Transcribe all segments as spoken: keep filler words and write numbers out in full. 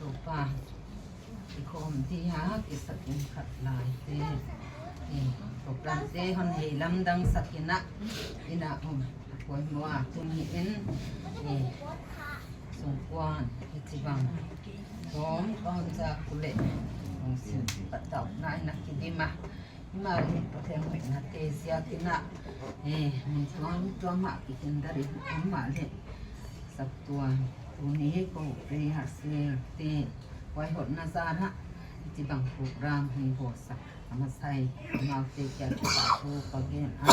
Topa, i khawm dia kisak in khat lai te, eh, program te hon hei lamdang sak in a, inn a om, a poimoh a, tuni in, eh, sungkuan, hichibang, khawm, khawm za kule, hong sin patau nai na kidim a. Himahleh Pathian hoihna te ziak in a, eh, mun tuamtuam ah kikindarin om mahleh, saptuam, tuni kou rehearsal te, huai hoihna zan a, hichibang program hong bawlsak a masa in, amaute kiang kipahthu ka gen a,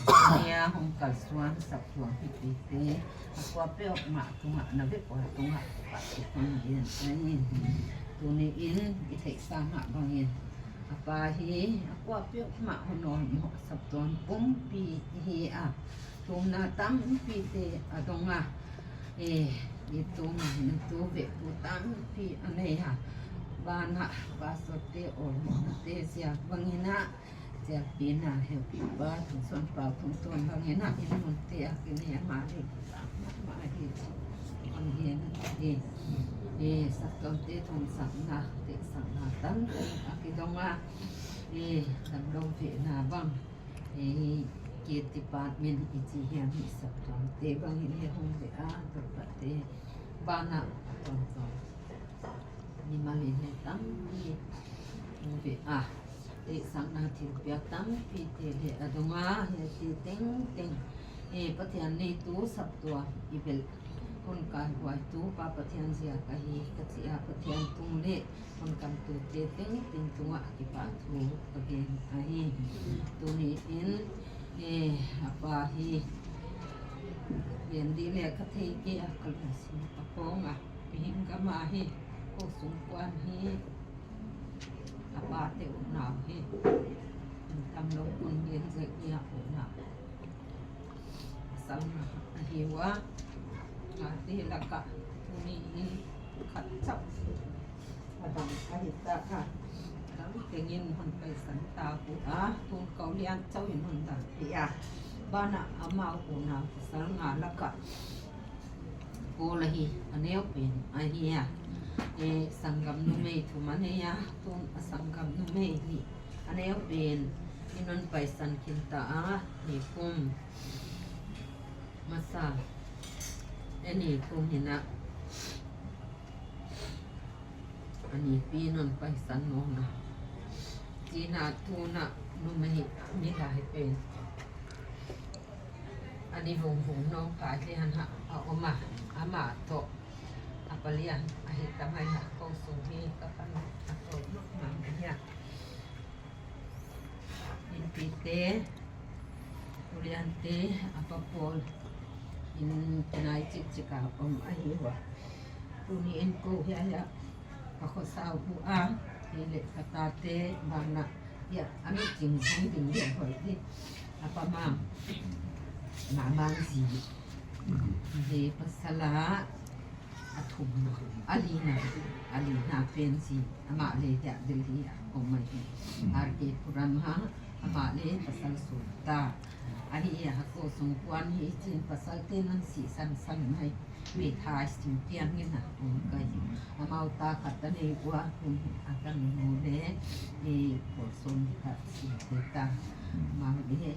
tuni a hong kalsuan saptuam mipite, a kuapeuhmah tungah, na vek ua tungah, kipahthu kong gen ahi. Tuni in, i theihsa mah bangin, a pa hi, a kuapeuhmah hon awlmoh saptuam pumpi hi a, thumna tampite a dong a, eh, i thumna in tu vek tu tampi a nei a, banah pastor te awlmohna te ziak bangin a, ziak pina heupipa, thong suan pau thong tuan bangin a, inn mun te a kinei a mahleh, mahmah hi, kon gen a, eh, eh, saptuam te thong sakna, te sakna tampi a kidong a, eh, damlou vena bang, eh, ki department i chi hiam hi saptuam te bang in hong ve a, tolpat te, banah, a tuamtuam. Mimal in leng tampi hong ve a, te sakna thilpiak tampite leh a dong a, hiai tengteng, eh, Pathian neitu saptuam i belh, kon kaihuaitu Pa Pathian ziak ahi, ka chi a Pathian tung leh, kon kamtute tengteng tungah kipahthu ka gen ahi. Tuni in, eh, a pa hi, gen di leh ka thei kei a, ka lungsim a pawng a, mihing gam a hi, kou sungkuan hi, a pate unau hi, damlou kon gen zek hi a unau. Pasal ahi ua, a te laka tuni in khat chauh a dang ahi ta a, a dang tengin hon paisan ta uh a, tun kou lian chauh in hon dang hi a, banah amau unau pasal nga laka Paul ahi, a neu pen ahi a. E, sanggam numei thum a nei a, tun a sanggam numei nih a neu pen in hon paisan khin ta a, nikum masa, e nikum hi a, a nipi in hon paisan nawn a. China tuna numei mi lai pen a ni vungvung nawn pai leh han ha a om a, amah toh a palian ahi ta mai a, kou sung hi ka pan a toh mahmah mai a. Inpite, uliante, a pa pawl, in kinai chikchik a om ahi ua. Tuni in kou hiai a ka khosa uh a, hileh ka tate banah, hiai a mi ching hong ding hiai hoih di. A pa Mang, Ma Mang zi. Zi pasal a, a thumna, a lina, a lina pen zi, amah leh hiai Delhi a om ahi. R K Puram a, amah leh pasal sut ta. Ahi a, kou sungkuan hi chin pasal te nan si sansan mai. Meithai sim piang in a om ka hi. Amau ta khat a nei ua, hun a kan nu leh, e, kol som khat sim te ta. Amau leh,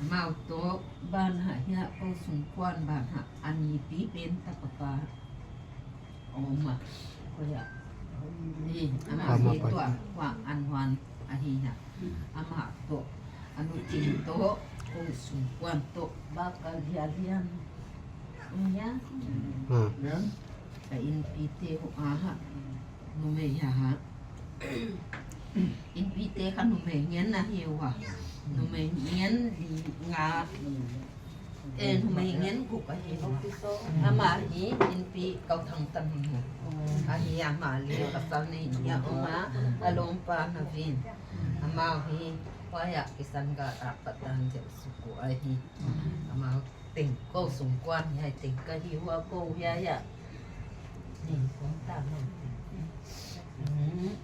amau toh banah hiai kou sungkuan banah a nipi pen ta ka pa. Om a. Ko ya. Ni, amah hi tua, kuang an huan ahi a. Amah toh, a nu Tin toh, kou sungkuan toh, ba kal hial hial. Om ya. Hmm. Ka inpite uh a ha. Numei a ha. Inpite kha numei ngen ahi ua. Numei ngen li nga. E, numei ngen guk ahi. Amah hi inpi Kau Thang Tan hi. Ahi amah leh pasal nei nih a om a, a lawmpa Navin. Amau hi huai a kisan gal a patan zel suk uh ahi. Amau teng kou sungkuan hiai teng ka hi ua kou hiai a. Ni kong ta no. Hmm.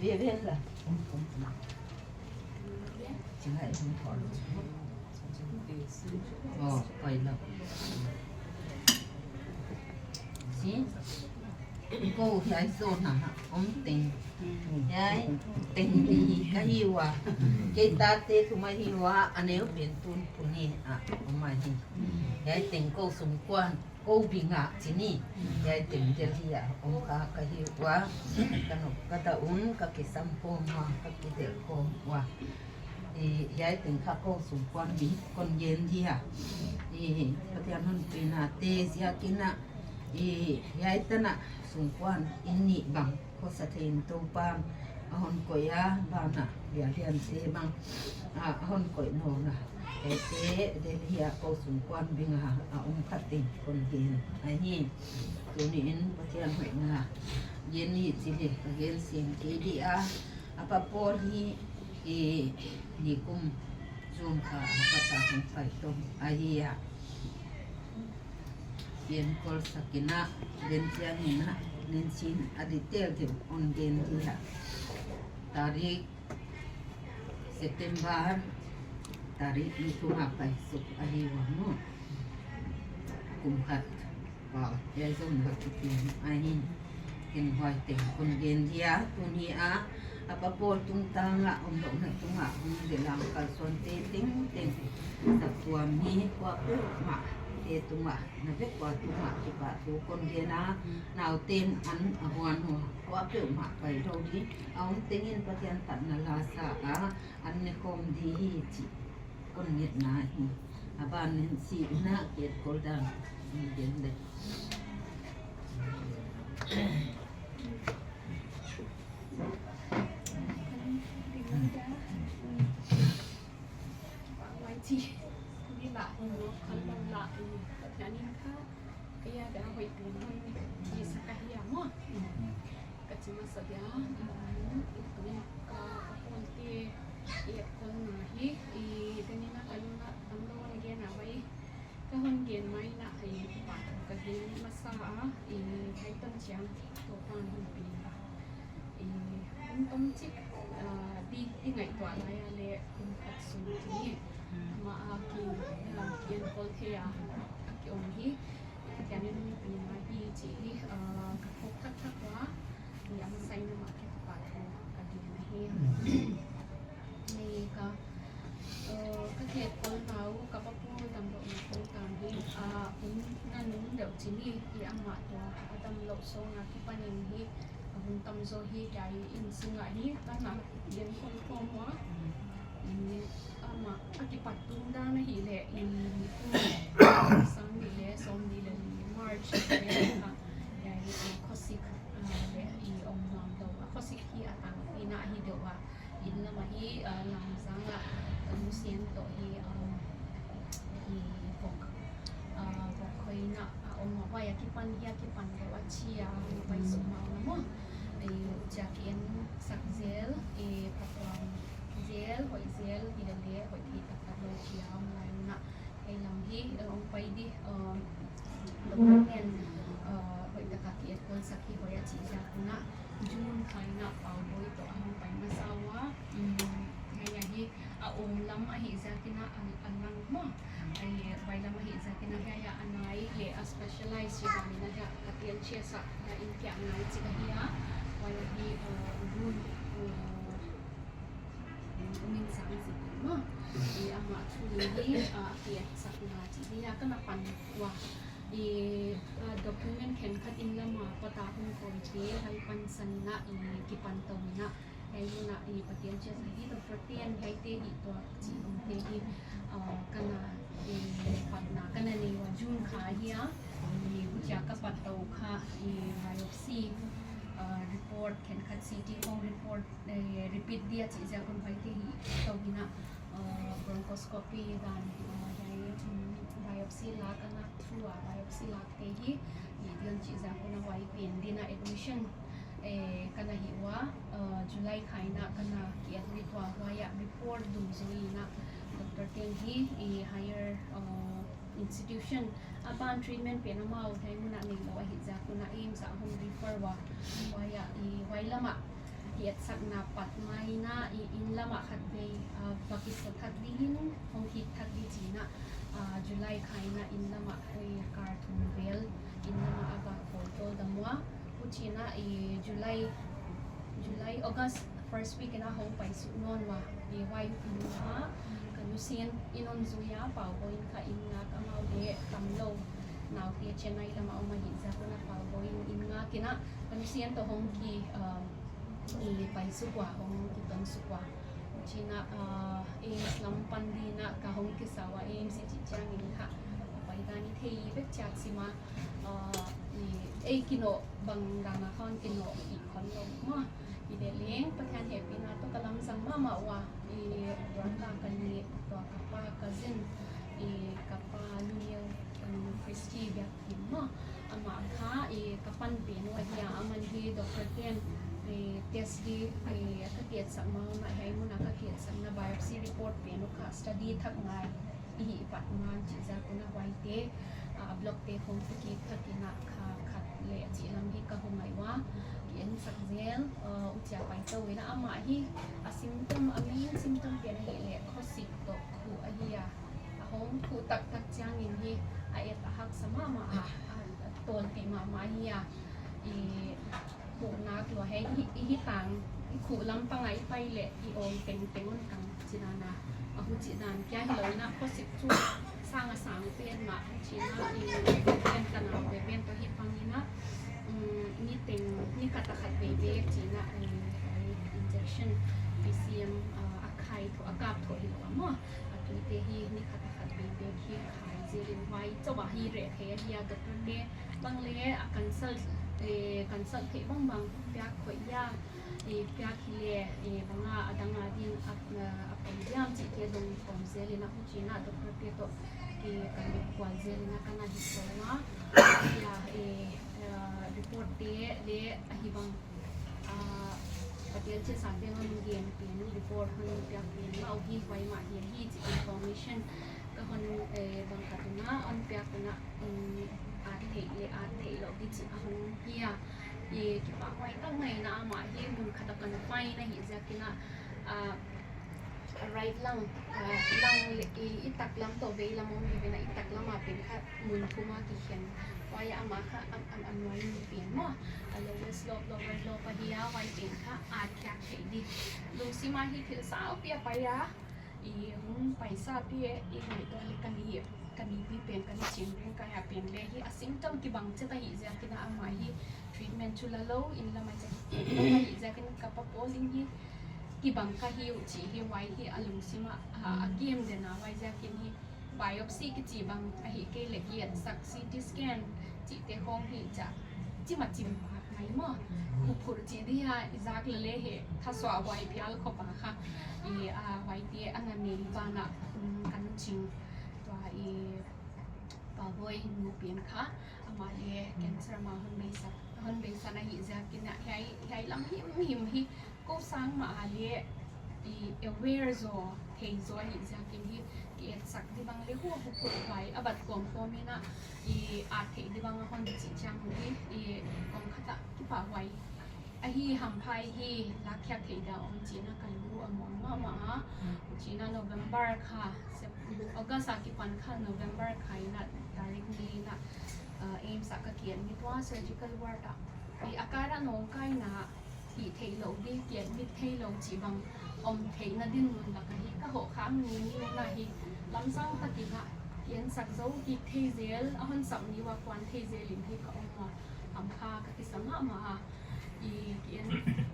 Ve ve la. Chingai hong thol. Oh, pai lo. Si. Kou hiai zone a om teng, hiai teng hi ka hi ua. Kei tate thum ahi ua, a neu pen tun puni a om ahi. Hiai teng kou sungkuan, kou bing a chi ni. Hiai teng Delhi a om kha ka hi ua. Ka nop ka dawn, ka kisam khawm ua, ka kidelh khawm ua. I, hiai teng kha kou sungkuan bing kon gen dia. I, Pathian hon pina te ziakin a, i, hiai tan a sungkuan inn nih bang khosa thei in Toupan a hon koih a, banah biakin te bang a hon koih nawn a. Hiaite Delhi a kou sungkuan bing a, a om khat teng kon gen ahi. Tuni in Pathian hoihna gen ni chi leh ka gen sin kei dia. A pa pawl hi, i, nikum June kha a pa ta hon pai tong ahi a. Kienkol sak in a, den chiang in a, nen chin a detail deuh hon gen dia. Tarik September tarik ni thum a pai suk ahi ua maw. Kum khat pau, hiai zone a kipian ahi. Ken huai teng kon gen dia, tuni a, a pa pawl tungtang a omlouhna tung a hong delh a kalsuante tengteng, saptuam mi kuapeuhmah te tung a, na vek ua tung a kipahthu kon gen a, nauten an a huan ua kuapeuhmah pai lou di, a om teng in Pathian patna la sa a, an ne khawm di hi chih kon ngetna hi. A ban nen si na Kienkol dan gen leh. Kei a dia hoih pen hon piak sak ahi a maw. Ka chi masa dia, i, i, ka, ka pawlte i etkolna hi, i, tuni in a ka lung a damlou a na gen a vai. Ka hon gen mai in a, i, kipahthu ka gen masa a, i, hiai tan chiang Toupan hon pina. I, kum tomchik, ah, di, di ngaihtuah lai a leh kum khat sung chi ni. Amah a ki, ah, kienkol thei a, a ki om hi. Pathian in hon pina hi chih hi, ah, ka phawk thakthak ua, i, a masa in amah kiang kipahthu ka gen ahi. Ni ka, ah, ka kietkolna uh, ka pa pawl damlouhna tungtang hi, ah, hun nanung deuh chi ni, i, amah tua a damlouh sawng a kipan in hi, a hun tamzaw hi, hiai inn sung ah hi, ka na gen khawmkhawm ua. I, amah a kipat tung dan ahih leh, i, nikum sang nih leh sawmnih leh li March leh kha, hiai, i, khosik, ah, leh, i, om nuam lou. A khosik hi a tangpi in a hi deuh a. Inn lam ah hi, ah, Lamzang ah, ah, Lusian toh hi, ah, i, vok, ah, vok khoi in a, a om a, huai a kipan hi a kipan deuh a chi a, a pai suk mah ua maw. I, huchia ki en sak zel, i, phattuam zel, hoih zel, hi leh leh, hoih thei taktak lou chi a om lai un a. Hiai lam hi, eh, hong pai di, eh, Doctor Ten, eh, hoih taka ki etkol sak hi hoih a chih ziak un a, June kha in a Pau Boy toh a hong pai masa ua, mm, hiai a hi, a om lam ahih ziak in a, a, a lang maw. Ai, bailam ahih ziak in a hiai a, a nai leh a specialize chih dan in a hiai a, ka tian chia sak, hiai in kiak nai chih ka hi a, huai a hi, eh, June, eh, Min Sang Zik maw. I amah thu hi, a, a kietsakna chih hi a ka na pan ua. I, a, document khenkhat inn lam a pat a hong kawi chih, hiai pansan in a i kipan tou in a. Hiai mun a i Pathian chia sak hi Doctor Ten hiaite hi tuak chih om te hi, a, ka na, i, patna ka na nei ua June kha hi a. I, huchia ka pat tou kha i biopsy, a, report khenkhat C T hong report eh, repeat dia chih ziak un huaite hi tou in a, eh, bronchoscopy dan, eh, hiai, mm, biopsy lak ana thu a, biopsy lak te hi, i dion chih ziak un a huai pen din a admission, eh, ka na hi ua, eh, July kha in a ka na ki admit ua huai a report dungzui in a Doctor Ten hi, i higher, eh, institution a ban treatment pen amau hiai mun a neilou ahih ziak un a AIIMS a hong refer ua. Huai a i huai lam a ki etsakna pat mai in a i inn lam a khatvei, ah, va kisa thak ding in hong hih thak di chi in a, ah, July kha in a inn lam a i kar thum vel inn lam a a va khawl tawldam ua. China i July, July, August first week in a hong pai suk nawn ua, i huai inn ah ka nusia'n in hon zui a, Pauboi in kha inn ngak amau leh tamlou naute Chennai lam a om ahih ziak un a Pauboi in inn ngak in a ka nusia'n toh hong ki, um, i pai suk ua, hong kiton suk ua. China, uh, AIIMS lam pan ding in a ka hong kisa ua, AIIMS i chih chiang in kha pai dan i thei vek chiat sim a, uh, i, ei kinoh bang dan a hon kinoh i khon lou maw. Hileh leng Pathian hehpihna toh ka lamzang mahmah ua, i, Rwanda ka ni, tua ka pa cousin, i, ka pa Lumiel, um, Christy Biak Kim maw. Amah kha, i, ka pan pen uh ahi a, aman hi doctor te'n, i, test di, i, a ka kietsak ma, amah hiai mun a ka kietsakna biopsy report pen uh kha study thak ngai i hih pat man chih ziak un a huaite, a, blood te khong toh kithak in a kha khat leh chih lam hi ka hong ngai ua, ki ensak zel, uh, huchia pai tou in a amah hi a symptom, a main symptom pen ahihleh khosik toh khuh ahi a, a hong khuh taktak chiang in hi a et a haksa mahmah a, a, a tawlpih mahmah hi a, i, khuh nak lua hi, i, i hi tang, i khuh lam pang a i pai leh i awng tengteng un kang chih dan a, a huchih dan kia hilou in a khosik chu sang a sang pen mah chih na, i, pen ka nau ve pen toh hi pang in a, um, ni teng, ni khat a khat veve chih na, i, i, injection, BCG, uh, a khai thoh, a kap thoh hilou a maw. A tuite hi ni khat a khat veve hi khai zel in huai chauh a hi reh thei ahi a, doctor te bang leh a consult, eh, consult theih bangbang piak khoih a, eh, piak hileh, eh, bang a a dang a din a, a pom diam chihte dong khawm zel in a huchih na doctor te toh, eh, ka lungkual zel in a ka na hi sawm a, eh, eh, report te leh ahi bang, ah, Patel Chinsan te hon gen pen, report hon piak pen, mah uh hi huai mah hi ahi chih information ka hon, eh, bang khat un a hon piak un a, um, at theih leh at theihlouh di chih a hon hi a, i, kipahhuai tak mai in a amah hi mun khat a confine ahih ziak in a, ah, right lung, ah, lung leh i, i taklam toh veilam om hi ve in a, i taklam a pen kha mun thum a kikhen. Huai a amah kha am, am, a nuai mi pen maw. A lowest lobe, lower lobe ahi a, huai pen kha at khiak theih di. Lungsim a hi thil saupi a pai a, i, hun paisa pi e, i, ngaihtuah leh ka ni, ka nipi pen, ka ni ching ring ka ya pen leh hi a symptom kibang chet ahih ziak in a amah hi treatment chu la lou in lam a chih ahih ziak in ka pa Paul in hi kibang ka hi uh chih hi huai hi a lungsim a, a, a kim den a huai ziak in hi biopsy kichi bang ahihkeileh ki etsak CT scan chihte khong hi cha chim a chim pak mai maw. Khuphur chih di a i zak leh leh hi thasuah huai phial khop a kha i, a, huaite a na nei ban a, um, kan ching tua i Pauboi nu pen kha amah leh cancer mah hon beisak, hon beisak ahih ziak in a hiai, hiai lam himhim hi kou sang mah a leh i aware zaw, thei zaw ahih ziak in hi ki etsak di bang leh huai, huai a bat kawmkawm in a i at theih di bang a hon chih chiang un hi i kong khat a kipahhuai ahi, hampha hi lakkhiak theih dia om chih na ka lu a muang mahmah a. Chih na November kha, Sep-, August a kipan kha November kha in a tarik ni li in a, uh, AIIMS a ka ki admit ua surgical ward a. I a kar a nawngkaina hih theihlouh di, ki admit theilou chih bang om theihna dinmun lak a hi ka hoh khak ni ni un a hi lamsang tak in a ki ensak zou kik thei zel, a hon sap ni ua kuan thei zel in hi ka om ua, hampha ka kisa mahmah a. I ki en,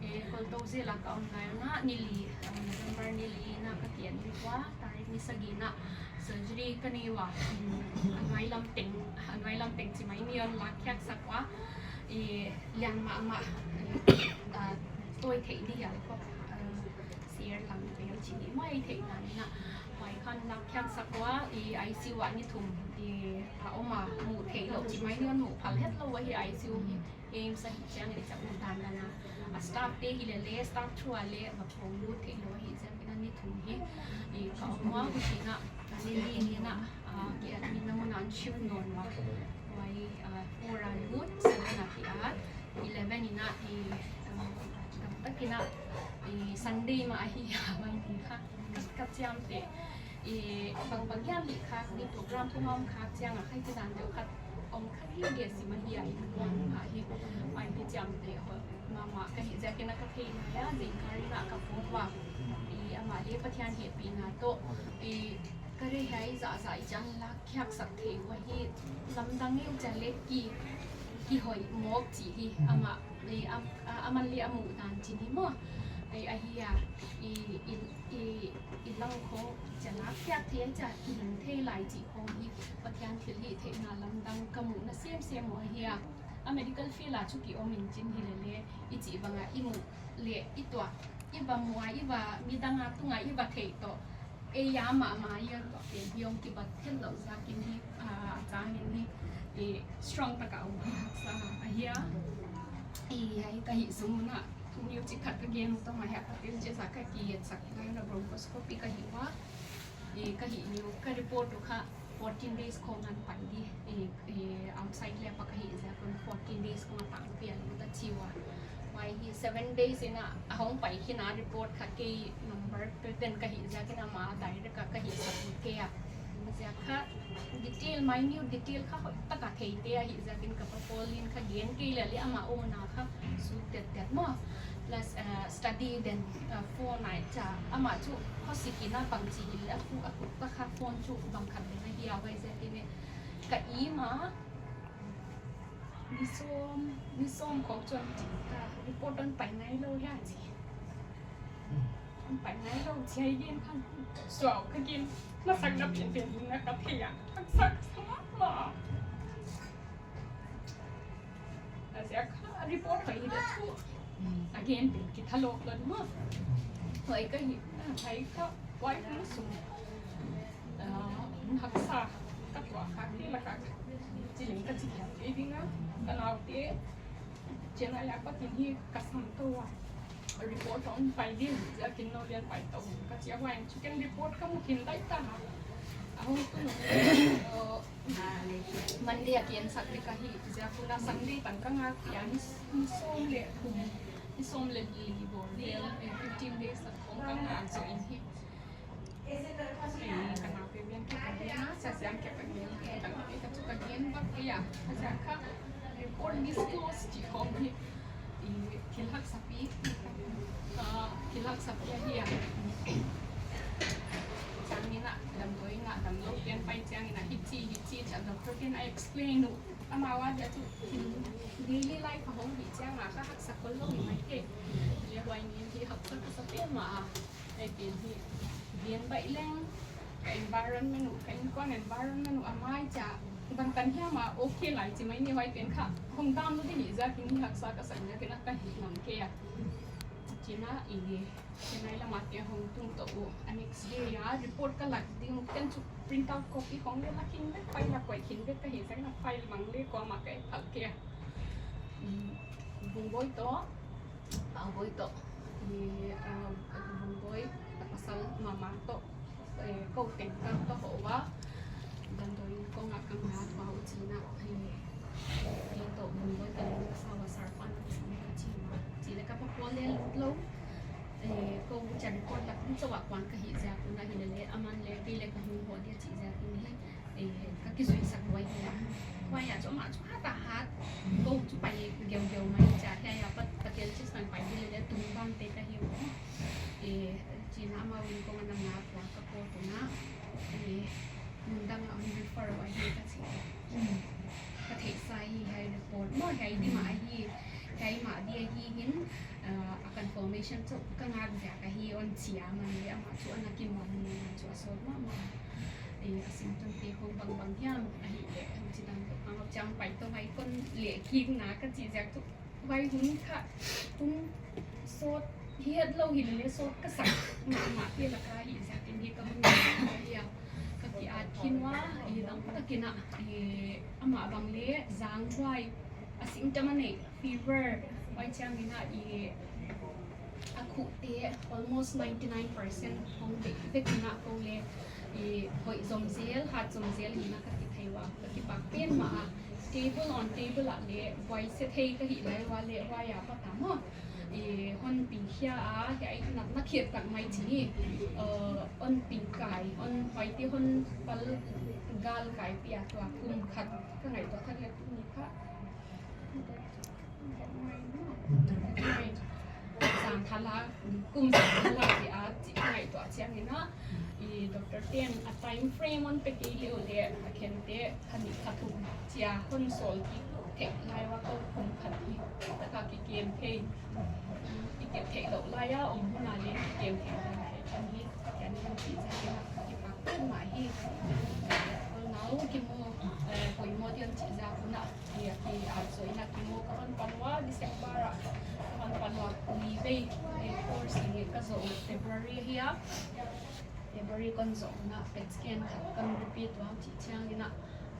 eh, kol tou zel a ka om lai un a ni li, uh, November ni li in a ka ki admit ua, tarik ni sagih in a surgery ka nei ua, um, a nuai lam teng, a nuai lam teng chi mai ni hon lakkhiak sak ua, i lian mahmah, eh, uh, toi theih di hial khop, uh, sir lam vel chi ni mai theih dan in a, huai khan lakkhiak sak ua, i ICU a ni thum, i a om a, muh theihlouh chi mai ni hon muh phal hetlou ahi ICU hi. AIIMS ahih chiang in i chah ut dandan a, a staff te hi leh leh, staff thu a leh va khawng lut theilou ahih chiang in a ni thum hi i ka om ua, huchi in a, a ni li ni in a, a, ki admit na mun a hon shift nawn ua. Huai, a, four a lut, seven a ki at, eleven in a i, a, dam tak in a i Sunday mah ahi a, huai ni kha. Ka, ka chiamteh, i, bangbang hiam hih khak di, program pumam khak chiang a khai ti dan deuh khat om kha hi ge sim ahi a, i kuan a hi, huai hi chiam Ka hih ziakin a ka thei lai a, zingkal in a ka phone ua. I amah leh Pathian hehpihna toh. I ka rehab zahzah i chan lak khiak sak thei ua hi lamdang i chan leh ki, kihoih mawk chih hi. Amah, i am, a, aman leh a muh dan chin hi maw. I ahi a, i, i, i, i lau khong chan lak khiak thei a cha kihing thei lai chih khong hi. Pathian thilhihtheihna lamdang ka muhna semsem uh ahi a. A medical field a chu ki om in chin hilele, i chih bang a i muh leh i tuah, i va muh a, i va midang a tung a i va theih toh, ei a mahmah i a tuah pen hi hong kibat khelh lou ziakin hi, ah, chang in hi, i strong tak a om hi haksa ahi a. I hiai ka hih sung un a, music khat ka gen tawm a hiai ka pen chesa ka ki et sak lai na bronchoscopy ka hih ua. I ka hih ni uh ka report uh kha fourteen days khong a pai di. I, i outside lab a ka hih ziak un fourteen days khong a tang pial uh ta chi ua. Huai hi seven days in a hong pai khin a report kha kei number pe pen ka hih ziakin ama direct a ka hih sak uh kei a. Ziak kha detail, minute detail kha hoih tak a theite ahih ziakin ka pa Paul in kha gen kei leh leh ama own a kha sut tettet maw. Plus, uh, study then, uh, phone a cha amah chu khosik in a bangchi hile a khu a kut ta kha phone chu bang khat leh na hi a huai ziakin e. Ka i ma ni sawm, ni sawm khong chuan chin ta report hon pai ngai lou hia chi. Hon pai ngai lou chi a i gen khan suau ka gen na sak na pen pen in a ka thei a. Haksa ka sa mahmah. A ziak kha report hoih hi de chu. A gen pen ki thalawk lou maw. Hoih ka hi, a, hoih ka, huai hun sung. A, hun haksa ka tuah kha kei lak a. Chi leng ka chi kha kei ding a. Ka naute. Chennai a pat in hi ka sam tou a. Report hon pai ding, ziakin nou lian pai tou. Ka chi a huai chu ken report ka mu khin daih ta. A hong tun, uh, Monday a ki en sak ding ka hi, ziak un a Sunday tan ka ngak hi a ni, ni sawm leh thum, ni sawm leh li bawr vel, eh, fifteen days a khong ka ngak zo in hi. Eh, ka naute biang ki ka gen a, sa siang ki ka gen, ka naute ka chu ka gen bak kei a, a ziak kha report disclose chih khong hi. I thil haksa pi, ah, thil haksa pi ahi a. Chang in a, damdawi in a, damlou pian pai chang in a, hichi, hichi, cha doctor pian a explain uh. Amau a dia chu, thil daily life a hong hi chang a, ka haksa khol lou hi mai thei. Leh huai ni hi haksa ka sa pian mah a. Ai pian hi, gen baih leng, ka environment uh, ka inkuan environment uh a mai cha, bangtan hiam a okay lai chi mai ni huai pen kha, hong dam lou di hi ziakin hi haksa ka sa ziakin a ka hih ngam kei a. China i, Chennai lam a te hong tung toh uh, a next day a report ka lak ding uh, ken chu print out copy hong le lak in le, file a koih khin vek ka hi ziakin a file mang le kuamah ka et phal kei a. Mm, Bungboi toh, Pauboi toh, i, ah, Bungboi, a pasal mama toh, eh, kou teng ka, ka hoh ua, damdawi kong a ka ngak ua uh china, eh, kei toh Bungboi ka leng ka sa ua sir pan ka sim ka chi ua, chi leh ka pa Paul leh lut lou, eh, kou cha report lak ding chauh a kuan ka hih ziak un a hilele, aman leh kei leh ka hung hoh dia chih ziak un hi. Eh, ka kizui sak ua hi a. Huai a chu amah chu hat a hat. Kou chu pai geugeu mai cha hiai a pat Patel Chis tan pai di lele tung bang te ka hi ua. Eh, china amau in kong a na ngak ua ka ko tu na. Eh, mun dang a hon refer ua hi ka chi. Ka theih sa hi hiai report maw hiai di mah ahi. Hiai mah di ahi hin, ah, a confirmation chu ka ngak ziak ahi hon chi a, aman leh amah chu ana kimang ni chu a sawt mahmah. Eh, a symptom te khong bangbang hiam ahihleh, chidang toh ka ngap chiang pai toh huai kon leh kik na ka chih ziak chu huai hun kha hun sawt hi hetlou hilele sawt ka sak mahmah te lak a hi ziakin hi ka hun hi a ka ki at khin ua, eh, dang takin a, eh, amah bang leh zang huai a symptom a neih fever, huai chiang in a i a khuh te almost ninety nine percent hong beih vek in a kou leh i hoih zom zel, hat zom zel in a ka ti thei ua, ka kipak pen mah a. Table on table ah leh buai se thei ka hih lai ua leh huai a pat a maw. I hon ping khia a, hiai natna khiat tak mai chi hi. Uh, hon ping kai, hon huai te hon pal gal kai pia tua kum khat ka ngaihtuah kha leh kum ni kha. That might, no, that might Ala kum sawm la dia chih ngaihtuah chiangin a, i doctor te'n a time frame hon pe kei leh uleh a khente kha nih kha thum chia hon sawl kik theih lai ua, kou kum khat hi taka kikem thei, kikem theih louh lai a om hun a leng kikem theih lai a, kei khan hi Pathian in hon chih ziakin a kipak mahmah hi. Nau kimu, eh, poimoh diam chih ziak un a, hi a ki a so in a kimu ka hon pan ua, December a ka hon pan ua, li vei, eh, course in ka zoh February hi a. February kon zoh na PET scan khat kon repeat ua chih chiangin a,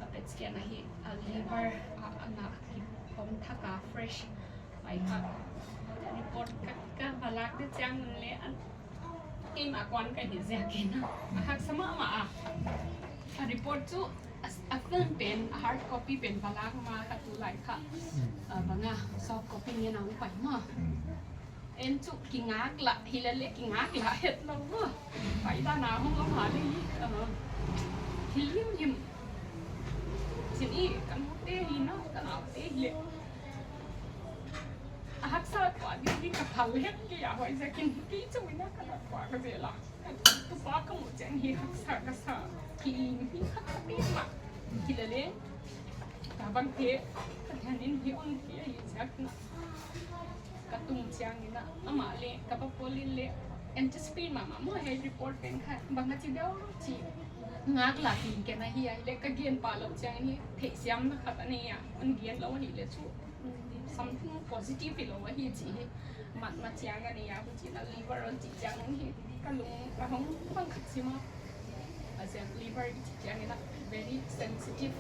a PET scan a hi a liver a, a na ki pom thak a fresh. Mai kha report ka, ka va lak di chiang un leh an, keimah kuan ka hi ziakin a, a haksa mahmah a. A report chu a, a film pen, a hard copy pen va lak ma kha tulai kha, a, bang a soft copy ngen a hong pai ma. En chu kingaklah, hilele kingaklah hetlou ma. Pai dan a hong om a leh, a, thil limlim. Chin i, ka nute hi na, ka naute hi leh. A haksa tuah di hi ka phal het kei a, huaiziakin kei chauh in a ka na tuah ka zel a. Ka tupa ka muh chiang hi haksa ka sa. Ki hi haksa pi mah. Hilele. Ka bang te, ka thian in hi on ki a hi ziak na. Ka tung chiangin a, amah leh, ka pa Paul in leh, anticipate mahmah maw hiai report pen kha, bang a chi diam chi. Ngaklah pen kei na hi a, leh ka gen pah louh chiangin hi, theihsiamna khat a nei a, hon gen lou a hi leh chu, something positive hilou a hi chi hi, matna chiang a nei a, huchiin a liver hon chih chiangin hi, ka lung, ka hong bang khat sim a. A ziak liver i chih chiangin a very sensitive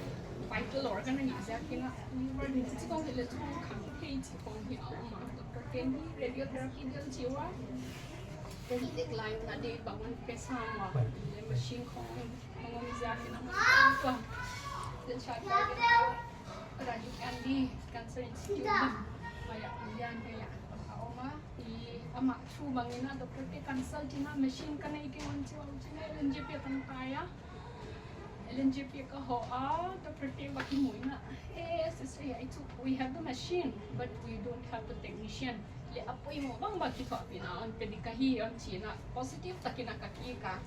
vital organ a hi ziakin a, liver in chi chi kong hi leh chu khang thei chi kong hi a om a, doctor te'n hi radiotherapy diam chi ua. Ka hih leh lai un a date bang un pe sam ua. Leh machine khong hong om ziakin a hong tua. Then short Rajiv Gandhi Cancer Institute bang. Maya, India, maya. A om a. I amah through bangin a doctor te consult in a machine ka nei kei un chi ua, huchiin a L N J P a hong pai a. L N J P ka hoh a, doctor te va kimu in a. Eh, sister, hiai chu, we have the machine, but we don't have the technician. Leh a poimoh bangbang kithuahpihna hon pe di ka hi, hon chi in a. Positive takin a ka kik a.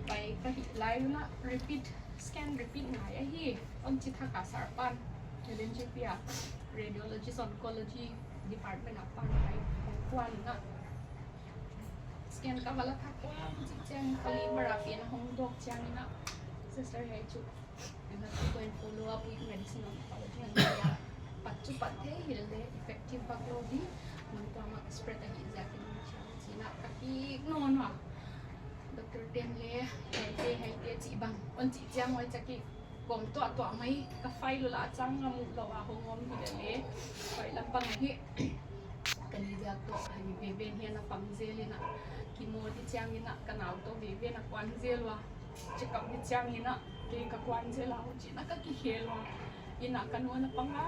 Pai ka hih lai un a repeat, scan repeat ngai ahi. Hon chi thak a sir pan. L N J P a radiologist oncology department a pan pai. Hong kuan in a. Scan ka va la thak ua, chih chiang ka liver a pen a hong dawk chiangin a. Sister, hiai chu. You have to go and follow up with medicine oncology and they are pat chu pat thei hilele effective bak lou di. Mun tua mah spread a hi ziakin chi in a ka kik nawn ua. Doctor te'n leh, hiaite, hiaite chih bang. Hon chih chiang huai chauh ki kom tuahtuah mai, ka file la chang a mu lou a hong om hilele. File lam pang hi. Ka li diak toh, hi veve hiai a pang zel in a. Chemo di chiangin a, ka nau toh veve a kuan zel ua. Check up di chiangin a, kei ka kuan zel a, huchiin a ka kikhel ua. In a ka nu ana pang a,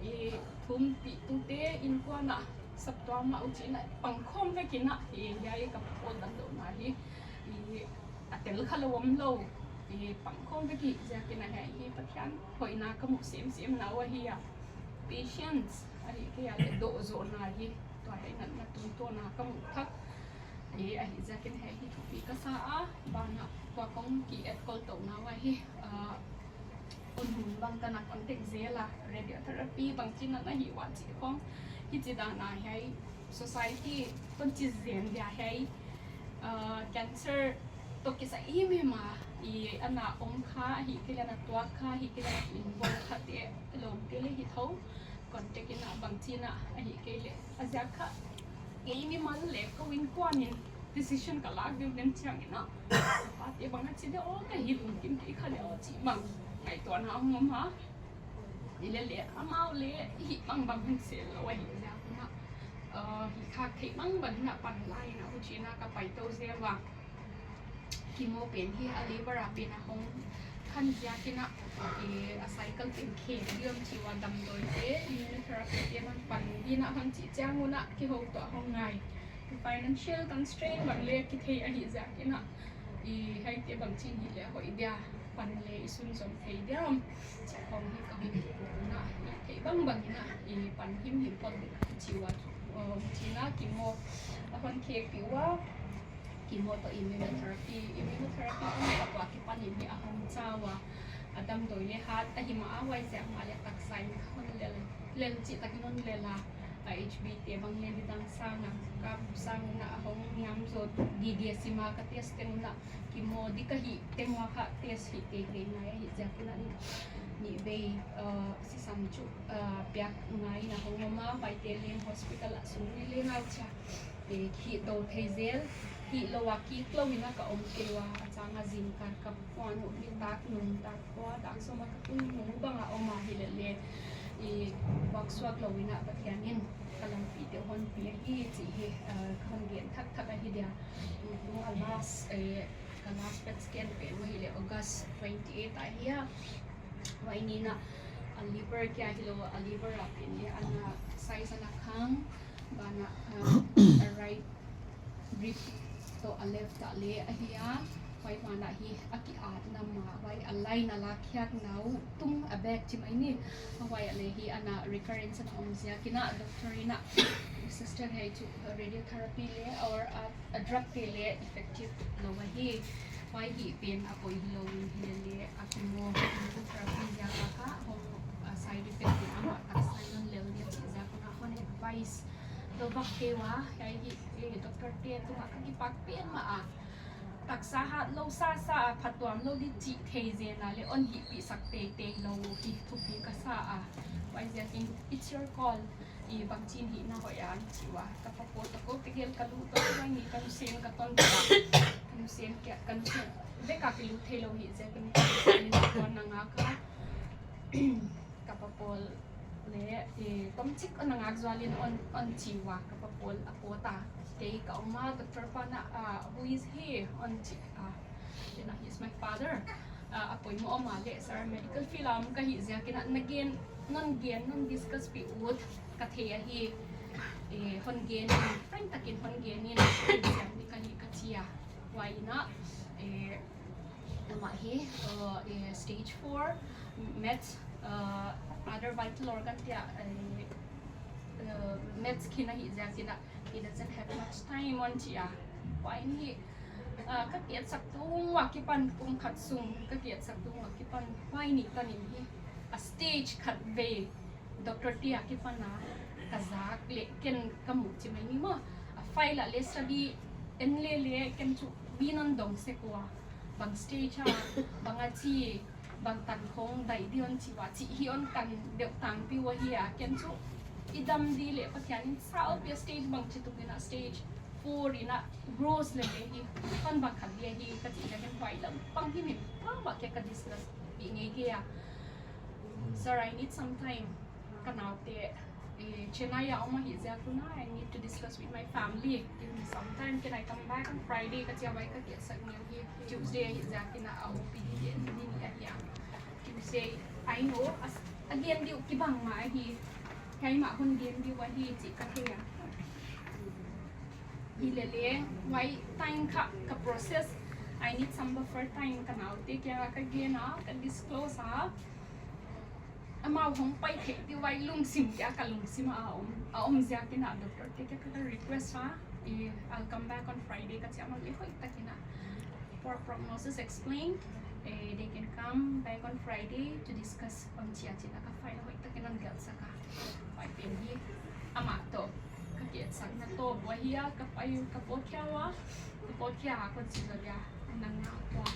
i thum pi tute innkuan a, saptuam a huchiin a pang khawm vek in a, i hiai ka pawl damlouhna hi, i a tel kha lou omlou, i pang khawm vek i ziakin a hiai hi Pathian hoihna ka muh semsem na uh ahi a. Patience, ahihkeileh dohzohna hi, tua hiai natna tungtawna ka muh thak. I ahihziakin hiai hi thupi ka sa a, banah tua kong ki etkol touhna uh ahi, ah, hun hun bang ka na contact zel a, radiotherapy bangchi'n ana hi ua chih khong, hichi dan a hiai society kon chi zen dia hiai, ah, cancer toh kisai imhim a, i ana om kha, ahihkeileh ana tuak kha, ahihkeileh ana involve kha te, lawmte leh hi thou, contact in a bangchi'n a, ahihkeileh a ziak kha, kei mimal leh kou innkuan in decision ka lak di uh den chiangin a, pate bang a chi dia aw, ka hi lungkim kei kha dia aw chih bang ngaihtuahna hong om a. Hilele amau leh hih bangbang hun sel lou ahi ziak un a, ah, hih khak theih bangbang in a pan lai in a, huchi'n a ka pai tou zel ua. Chemo pen hi a liver a pen a hong khan ziakin a, eh, a cycle pen khe diam chi ua damdawi te, immunotherapy te hon pan di'n a hon chih chiang un a, kihoutuah hong ngai. Financial constraint bang leh kithei ahih ziakin a, i hiaite bangchi'n hileh hoih dia, pan leh i sunzom thei diam, chih khong hi ka hon theih un a, i theih bangbang in a, i pan himhim phot ding a chi ua, China chemo a hon khek pih ua, chemo toh immunotherapy, immunotherapy hon khek ua kipan in hi a hong chau a, a damdawi leh hat ahi mah a, huaiziak mah leh taksa in hon lel, lel chih takin hon lel a, a H B te bang leh nidang sang a, ka sang un a hong ngam zaw gige sim a, ka test teng un a chemo di ka hih teng ua kha test hih teitei ngai ahih ziak in a nih, nih vei, uh, sisan chu, uh, piak ngai in a hong om a, huaite leng hospital ah sung leh leng a chia. Eh, hih tou thei zel, hih lou a kik lou in a ka om kei ua, a chang a zingkal ka puan uh, hih tak nung tak ua, dak sawm a ka tun nung bang a om a, hilele, i, vak suak lou in a Pathian in ka lampi te hon pia hi chih hi, eh, ka hon gen thakthak ahi dia. Tung a last, eh, ka last PET scan pen uh hileh August twenty-eight ahi a. Huai ni in a, a liver kia hilou, a liver a pen leh ana size ana khang, ban ah, uh, a right rib toh a left ah leh ahi a, huai ban ah hi a ki-atna mah, huai a line a lakkhiakna uh tung a back chih mai ni, huai ah leh hi ana recurrence ana om ziak in a doctor in a suggest hi chu radiotherapy leh or a, a drug te leh effective lou ahi. Huai hi pen a poi hilou in hilele a chemo chemotherapy ziak a kha hong, uh, side effect te amah taksa in hon lel dia chih ziak un a hon advice dou vak kei ua, hiai hi, eh, doctor te tungah ka kipak pen mah a. Taksa hat lou sasa a phatuam lou di chih thei zen a leh hon hihpih sak teitei lou hi thupi ka sa a. Huaiziak in it's your call. I bangchin hihna hoih a chi ua. Ka pa Paul toh kou tegel ka lut tou, huai ni ka nusen ka ton tou a. Ka nusen kia, ka nusen bek a kilut theilou hi ziak in ka nusen in a kon na ngak a. Ka pa Paul leh, eh, tomchik ana ngak zual in hon, hon chi ua, ka pa Paul a pawt a. Kei ka om a, doctor pa in a, ah, who is he? Hon chi a. Then, ah, he's my father. Ah, a poimoh om a leh, sir, medical field a om ka hih ziak in a, na gen, non gen, non discuss pih ut ka thei ahi. Eh, hon gen in, frank takin hon gen in, siam di ka hih ka chi a. Huai in a, eh, amah hi, uh, eh, stage four, mets, uh, other vital organ te ah, eh, uh, mets khin ahih ziak in a, he doesn't have much time hon chi a. Huai in hi, uh, ka ki-etsak tung ua kipan kum khat sung, ka ki-etsak tung ua kipan, huai ni tan in hi, a stage khat vei, doctor te akipan a ka zak leh ken ka muh chih mai ni maw. A file ah leh study en lele ken chu mi non dong sek ua. Bang stage a, bang a chi, bang tan khong dai di hon chi ua, chih hi hon tan deuh tangpi ua hi a, ken chu i dam di leh Pathian in sa a pia stage bangchituk in a stage four in a gross lele hi, hon bang khat di ahi ka chih leh ken huai lam bang hi mi pa mah kia ka discuss pih ngeikei a. Sir, I need some time. Ka naute, eh, Chennai a om ahih ziak un a, I need to discuss with my family. Give me some time, can I come back on Friday? Ka chi a, huai ka kiatsak neu hi, Tuesday ahih ziak in a, a O P D te ni ni ahi a. Tuesday, I know, as, a gen di uh kibang mah ahi, hiai mah hon gen di uh ahi chih ka thei a. Hilele, huai time kha ka process, I need some buffer time, ka naute kiang a ka gen a, ka disclose a. Amau hong pai theih di uh ahi lungsim kia ka lungsim a om, a om ziak in a doctor te kia ka request a, eh, I'll come back on Friday ka chi a, amau leh hoihtak in a poor prognosis explain, eh, they can come back on Friday to discuss hon chi a, chi in a ka file hoihtak in hon gelhsak a. Huai pen hi amah toh ka kiatsakna toh bua hi a, ka pai, ka pawt khia ua, ka pawt khia a kon chi zaw dia, nang na ua.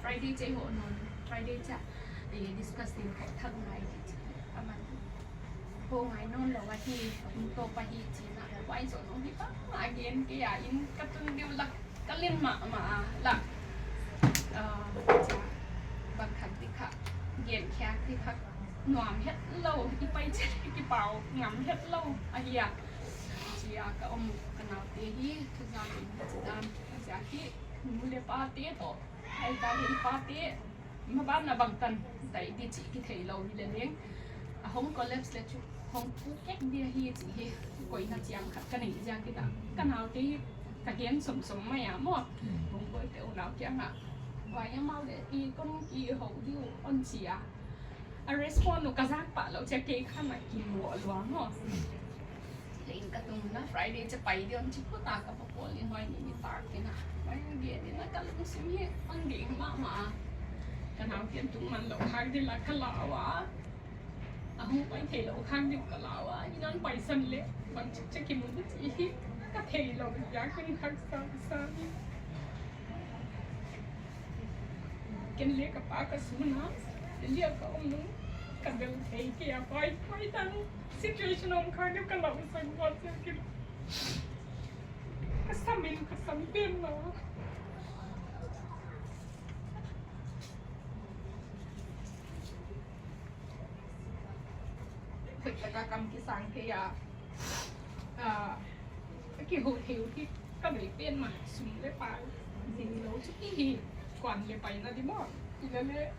Friday chiah hoh nawn, Friday chiah, eh, discuss ding hoih thak ngai di chi. Aman, hoh ngai nawn lou ahi, hong toh pa hi chi in a, huai zoh nawn hi pa, again, kei a inn ka tun di uh lak, ka len mahmah a, lak, ah, chia, bang khat di kha, gen khiak di kha, nuam hetlou, i pai chiat kipau ngam hetlou ahi a. Chia ka om ka naute hi, thuzak in ka chi dan, chia hi, nu leh pate toh, ai ka leh i pate, maban a bangtan dai di chih kitheilou hileleng, a hong collapse leh chu hong pukek di ahi chih hi koihna chiang khat ka neih ziak in a, ka naute hi ka gen sawmsawm mai a maw. Hong koihte unau kiang a, huai amau leh i kon kihou di uh hon chi a. A respond uh ka zak pah lou chia kei kha na kimoh lua maw. Leh in ka tu Na Friday chiah pai di hon chi phot a, ka pa Paul in huai ni nitak in a, huai ni gen in a, ka lungsim hi hon ding mahmah. Ka naute'n tungman lou khak di la ka lau a. A hong pai theilou khak di ka lau a. Inn ah paisan leh bangchik chiah kimu di chih hi ka theilou ziakin haksa sa hi. Ken leh ka pa ka sun a, ken leh ka om nung ka bel thei kei a, pai, pai tan situation om khak di ka lau sa guat ziakin. Ka sam in, ka sam pen na. Hoihtaka kam kisang thei a, ah, ka kihoih thei uh hi ka bei pen mah, sum leh pai zing lou chu ki hi, kuan leh paina di maw. Hileleh,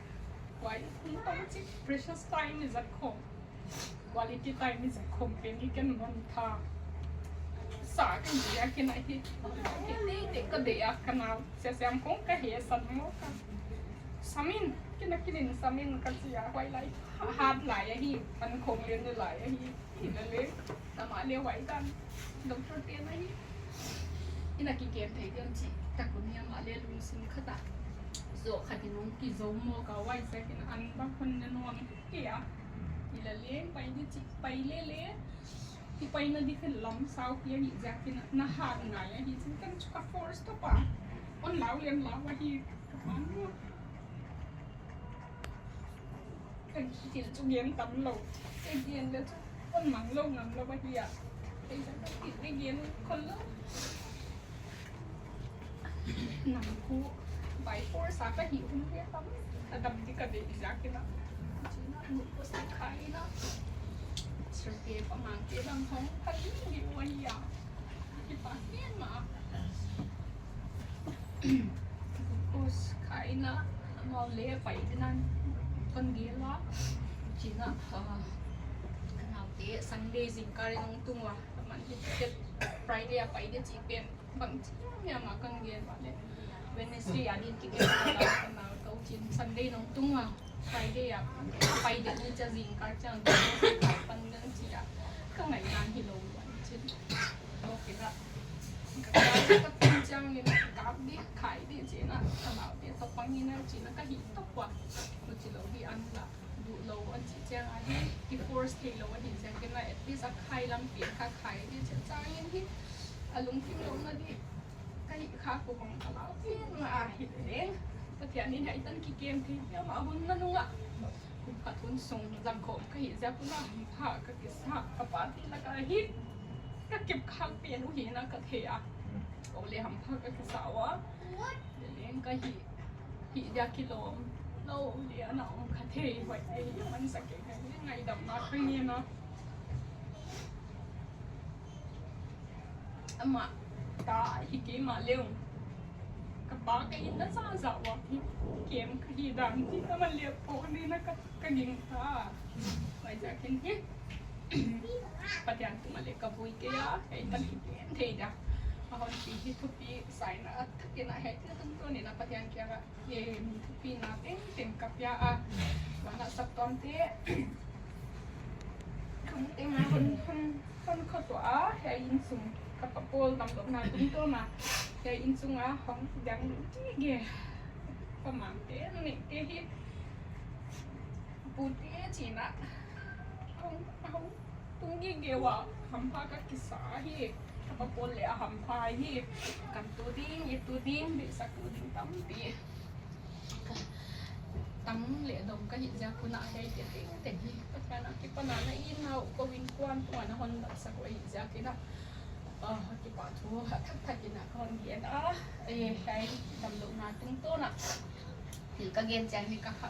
huai hun tam chik precious time i zat khawm, quality time i zat khawm pen hi ken hon tha sa ka hi a, ken a hi. Ken neite ka deih a, ka nau siasiam khong ka he san maw ka. Sam in, ken a ken in sam in ka chi a, huai lai, ha-, hat lai ahi, an khong len lai ahi. Hileleh, amah leh huai tan doctor te'n a hi, inn a kikem thei diam chih tak un hi, amah leh lungsim khat a zoh khat in hong kizou maw ka, huai ziakin an bang hon ne nawn kei a. Hileleh, pai di chih, pai lele. Kipaina di kha lam sau pi ahi ziakin na hat ngai ahi chih ken chu ka force ta pa. Hon lau leng lau ahi ka pan. Ka thil chu gen tam lou. Ka gen leh chu hon mang lou ngam lou ahi a. Ei sa ka thil leh gen khol lou. Nam khu by force a ka hih hun leh tam, a dam di ka deih ziakin a. Chih na, nu ko sa khai na. Sir te pa Mangte bang hong phal di uh ahi a. Kipak mahmah. Glucose khai na, amau leh pai di nan kon gel a. Chih na, ah, ka naute Sunday zingkal in hong tung ua. Ka man hi Friday a pai di chih pen bangchi hiam a kon gen ua leh. Wednesday a din kigen a la ka nau tou chin Sunday in hong tung ua. Friday a pai di ni chiah zingkal chiang pan ding chih a ka ngaihdan hilou ua chin. Lawk in a ka kap, ka kap chiang in kap di, khai di chih na, ka naute toh pang in a chih na ka hih toh ua. Huchi lou di an la duh lou an chih chiang a hi, ki force theilou ahi ziakin a, at least a khai lampi kha khai di chih chiang in hi a lungkim louhna di ka hih kha, kou hong ka lau pen mah ahi leh. Pathian in hiai tan kikem thei hiam a hun na nung a. Kum khat hun sung zang khawm ka hih ziak un a hampha ka kisa, ka party lak a hi ka kep khak pen uh hi na ka thei a. Kou leh hampha ka kisa ua. Leleng ka hih, hih dia kilawm lou leh ana om kha thei, huai thei man sa kei ka hi, ngaidamna ka ngen a. Amah ta hi kei mah leh, ka pa ka inn na zahzah ua hi, kem ka hi dan hi, amah leh pawh ni na ka, ka gingta. Huai ziakin hi Pathian tungah leh ka vui kei a, hiai tan kigen thei dia a hon pi hi thupi sa in a, a thak in a hiai tan tungtawn in a Pathian kiang a, e, thupina tengteng ka pia a. Huan a saptuamte, khang teng a hon, hon, hon khawtuah a, hiai innsung, ka pa Paul damlouhna tungtawn a, hiai innsung a hong dang gige. Pa Mangte, neite hi, pute chih na, hong, hong tung gige ua, hampha ka kisa hi. Ka pa Paul leh a hampha hi. Kantu ding, itu ding, deihsaktu ding tampi. Tang leh dong ka hih ziak un a hiaite tengteng hi Pathian a kipan a na inn a uh kou innkuan tung a na hon damsak uh ahih ziakin a, ah, kipahthu a thakthak in a ka hon gen a. Eh, hiai damlouhna tungtawn a thil ka gen chiang hi ka kha,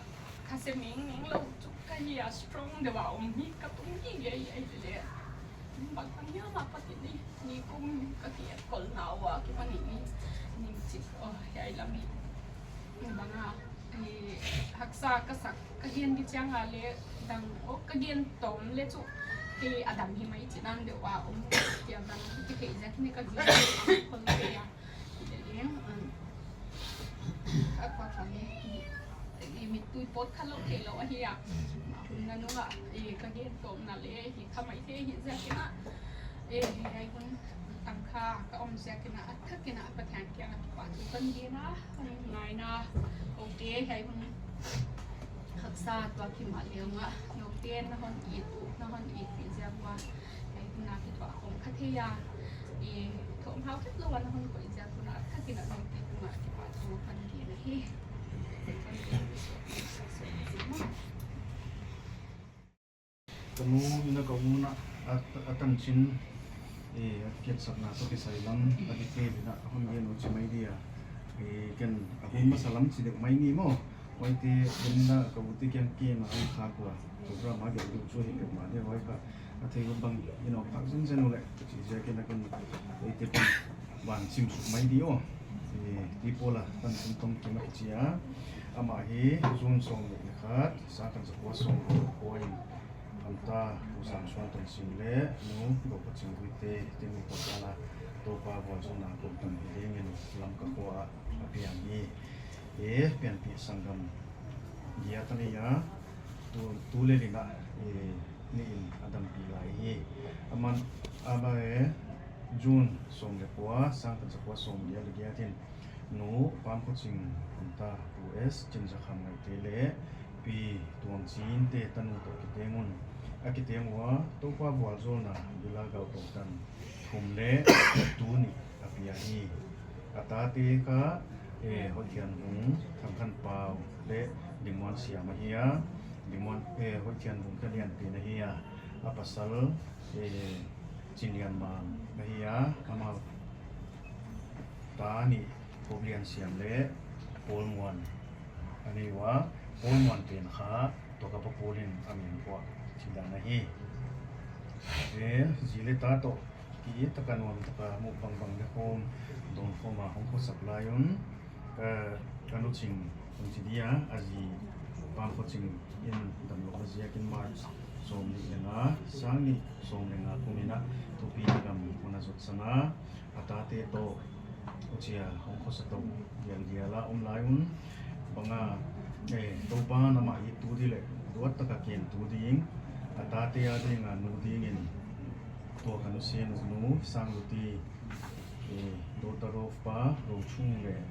ka se mengmeng lou chu ka hi a, strong deuh a om hi ka tung gige hi. Ahihleh bang tan hiam a Pathian in nikum ka kietkolhna ua kipan in, ning chik, oh, hiai lam hi bang a, eh, haksa ka sak, ka gen di chiang a leh dang, oh, ka gen tawm leh chu kei a dam hi mai chih dan deuh a om, kia dang ki thei ziak in ka gen khol kei a. Leleng, um, a kua kha ni, i mittui pawt kha lou theilou ahi a. Hun na nung a, i ka gen tawmna leh hi kha maithei hi ziakin a, Eh, hiai hun tangkha ka om ziakin a thak in a Pathian kiang a kipahthu kon gen a, kon ngaihna. Kote hiai hun haksa tuak himahleh a, noute na hon it uh, na hon itpih ziak ua hiai hun a kituak khawm kha thei a. Eh, thawmhau khetlou a na hon koih ziak un a thak in a noute tungah kipahthu kon gen ahi. Ka nu in a ka u in a, a, a tanchin, eh, a ketsakna toh kisai lam, a detail in a hon gen uh chi mai dia. Eh, ken a hun masa lam chi deuh mai ni maw. Huaite, ken in a ka u te kiang ken a hon khak ua. Program a gelh deuh chu hi peuhmah dia, huai kha a theih uh bang in a hon khak zenzen uleh, chi ziakin a ken, eh, te pen van chim suk mai di aw. Eh, Tipawl a tanchin Tongkim a kichi a. Amah hi June sawmnih leh khat, sangkhat zakua sawmnih leh kua in, Anta Pu Samsuan Tonsing leh Nu Gopa Chingguite, Timi Potala, Toupa vualzawlna koutan hi dingin Lamka khua ah a piang hi. Eh, pianpih sanggam giat a nei a, tu, tu lel in a, eh, nih in a dampih lai hi. Aman, amah, eh, June sawm leh kua, sangkhat zakua sawmnih leh giat in, Nu Pamkhawching Anta, Pu S Chinzakham Ngaihte leh Pi Tuamchinte tanu toh kiteng un, a kiteng ua Toupa vualzawlna Bilagau koutan thum leh tu nih a pia hi. A tate kha, eh, Hoihthianvung Thangkhanpau leh Dingmuansiam ahi a. Dingmuan, eh, Hoihthianvung kha lianpen ahi a. A pasal, eh, Chinlianmang ahi a. Amau ta nih Popliansiam leh Pawlmuan a nei ua. Pawlmuan pen kha tua ka pa Pawl in a min phuah chih dan ahi. Eh, zi leh ta toh ki taka nuam taka muh bangbang leh khawm dawn khawm a hong khosak lai un, ka, ka nu Ching hong chi dia, a zi Pamkhawching in damlouhna ziakin March sawmnih leh nga, sangnih sawm leh nga kum in a thupi gam hun a zotsan a, a tate toh huchia hong khosa tou dialdial a om lai un, bang a, eh, Toupa'n amah ittu di leh duat taka kentu ding, a tate a ding a nu dingin tua ka nu Sen, Nu Sangluti, eh, daughter of Pa Rochung leh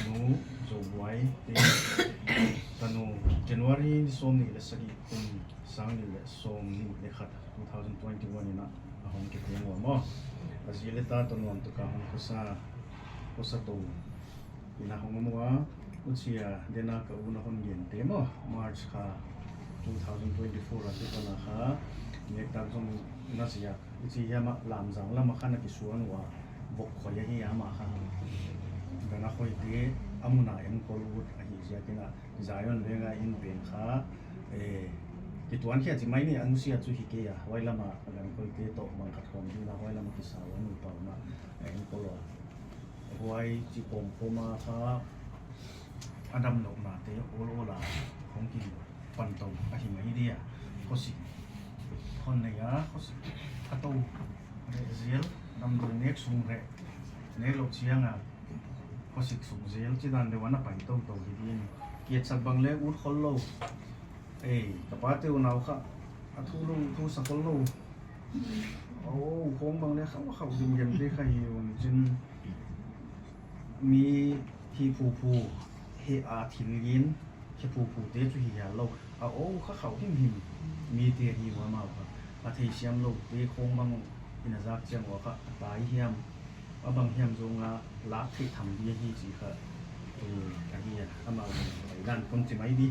Nu Zobuai te tanu, January ni sawmnih leh sagih kum, sangnih leh sawmnih leh khat, two thousand twenty-one in a, a hong kiteng ua maw. A zi leh ta toh nuam taka hong khosa, khosa tou in a hong om ua. Huchia, den a ka u in a hon gente maw, March kha two thousand twenty-four a, tu kha na kha, nek tak zong na ziak, i chi hiam a, Lamjang lam a kha na kisuan ua, vok khoi ahi a amah kha. Gana khoite a mun a enkol ut ahih ziakin a, Zion veng a inn pen kha, eh, kituan khia chi mai ni, a nusia chu hi kei a, huai lam a, a gan khoite toh bang khat khawm ding a, huai lam a kisa ua, nupa un a, eh, enkol ua. Huai chi kawmkawm a kha, a damlouhnate awl awl a hong kipan tou ahi mai dia. Khosik hon nei a, khosik a tou reh zel, damdawi nek sung reh, nek louh chiang a khosik suk zel, chi dan deuh a na pai toutou hi ding. Kiatsak bang leng ut khol lou. Ei, ka pate unau kha, a thu lou, thu sa khol lou. Aw, khawng bang leng khauh khauh gimgim te kha hi un chin. Mi hi phuphu, hi a thil gin, hi phuphu te chu hi hial lou. A aw kha khauh himhim. Mi te hi ua mau kha. A theisiam lou te khawng bang in a zak chiang ua kha, a tai hiam, a bang hiam zong a lak theih tham di hi chi kha, eh, ahi a, amau pai dan kon chi mai di.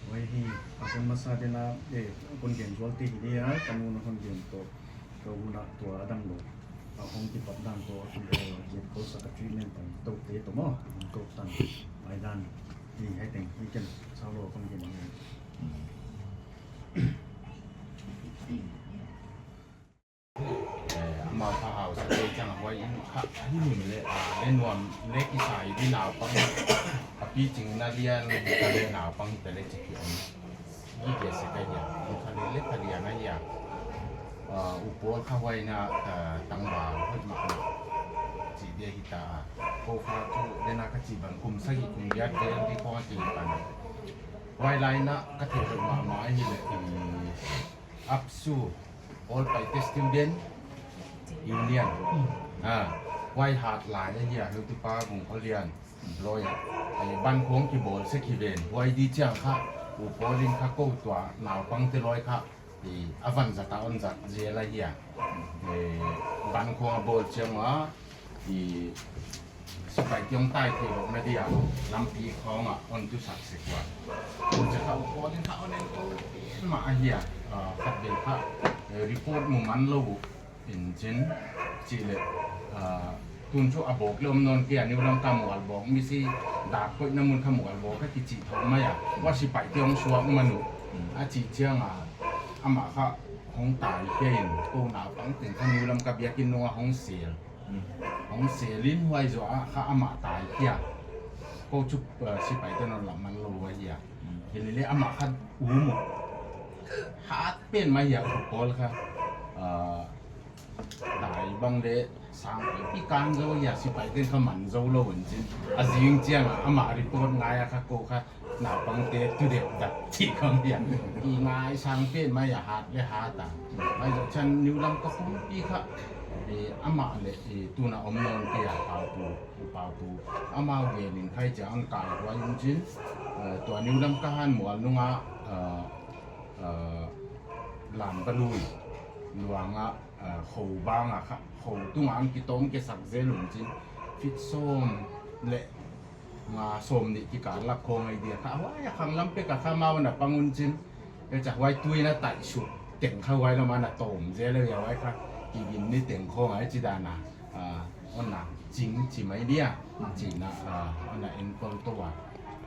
Huai hi, a kon masa den a, eh, kon gen zual te hi dia, ka nu in a hon gen toh, ka u in a tua a damlou a hong kipat dan toh, eh, kiat khol sak a treatment pai tou te toh maw, hong tou tan, pai dan, hi hai teng, hi ken, sau lou kon gen hi. Eh, amau kha hausa te chang a huai in kha hi lim leh, ah, leh nuam leh kisai di naupang. A piching na lian, ka leh naupang te leh chi ki om. Gi dia se ka hia, kha leh leh kha lian a hia. Ah, U Pawl kha huai in a, ah, tangval hoih mahmah. Chi dia hi ta a. Kou kha chu leh na ka chi bang kum sagih kum giat vel di khawng a kipan. Huai lai in a ka theih hoih mahmah hi leh, um, ABSU, All Paite Student, Union. Ah, huai hat lai ahi a, heutupa Vungkholian lawyer. Eh, ban khong kibawl sek hi ven. Huai di chiang kha, U Paul in kha kou tua naupangte lawi kha, eh, a van zat a hon zat zel ahi a. Eh, ban khong a bawl chiang a, eh, sipaite hong tai theihlouhna dia lampi khong ah hon tusak sek ua. Huchi kha U Paul in kha hon enkou mah ahi a, ah, khatvei kha, eh, report mu man lou uh in chin, chih leh, ah, tun chu a bawk leh om nawn kei a, New Lamka mual bawk, misi dak koihna mun kha mual bawk a kichi thou mai a. Huai sipaite hong suak man uh. A chih chiang a, amah kha hong tai khia in, kou naupang teng kha New Lamka biakinn nung a hong sel. Hong sel in huai zoh a kha amah tai khia. Kou chu, ah, sipaite'n hon lam man lou ahi a. Hilele amah kha um uh. Hat pen mai a U Paul kha. Ah, tai bang leh sang pi kan zou ahi a, sipaite'n kha man zou lou in chin. A zing chiang a amah report ngai a kha kou kha naupangte tu deuh dak chih khong hiam. I ngaisang pen mai a hat leh hat a. Huai zoh chiang New Lamka pumpi kha, eh, amah leh, eh, tun a om nawn kei a Paupu, Paupu. Amau gen in khai chiang an kai huai un chin. Eh, tua New Lamka han mual nung a, eh, eh, Lambalui luang a, eh, khou bang a kha, khou tung a an kitawm kesak zel un chin. Fit sawm leh nga sawmnih kikal lak khong ahi dia kha, huai a khang lam pek a kha amau na pang un chin. Kei cha huai tui na tai suk teng kha huai lam a na tawm zel leh huai kha kigin ni teng khong ahi chi dan a, ah, hon na ching chi mai dia, chi na, ah, hon na enkawl tou a.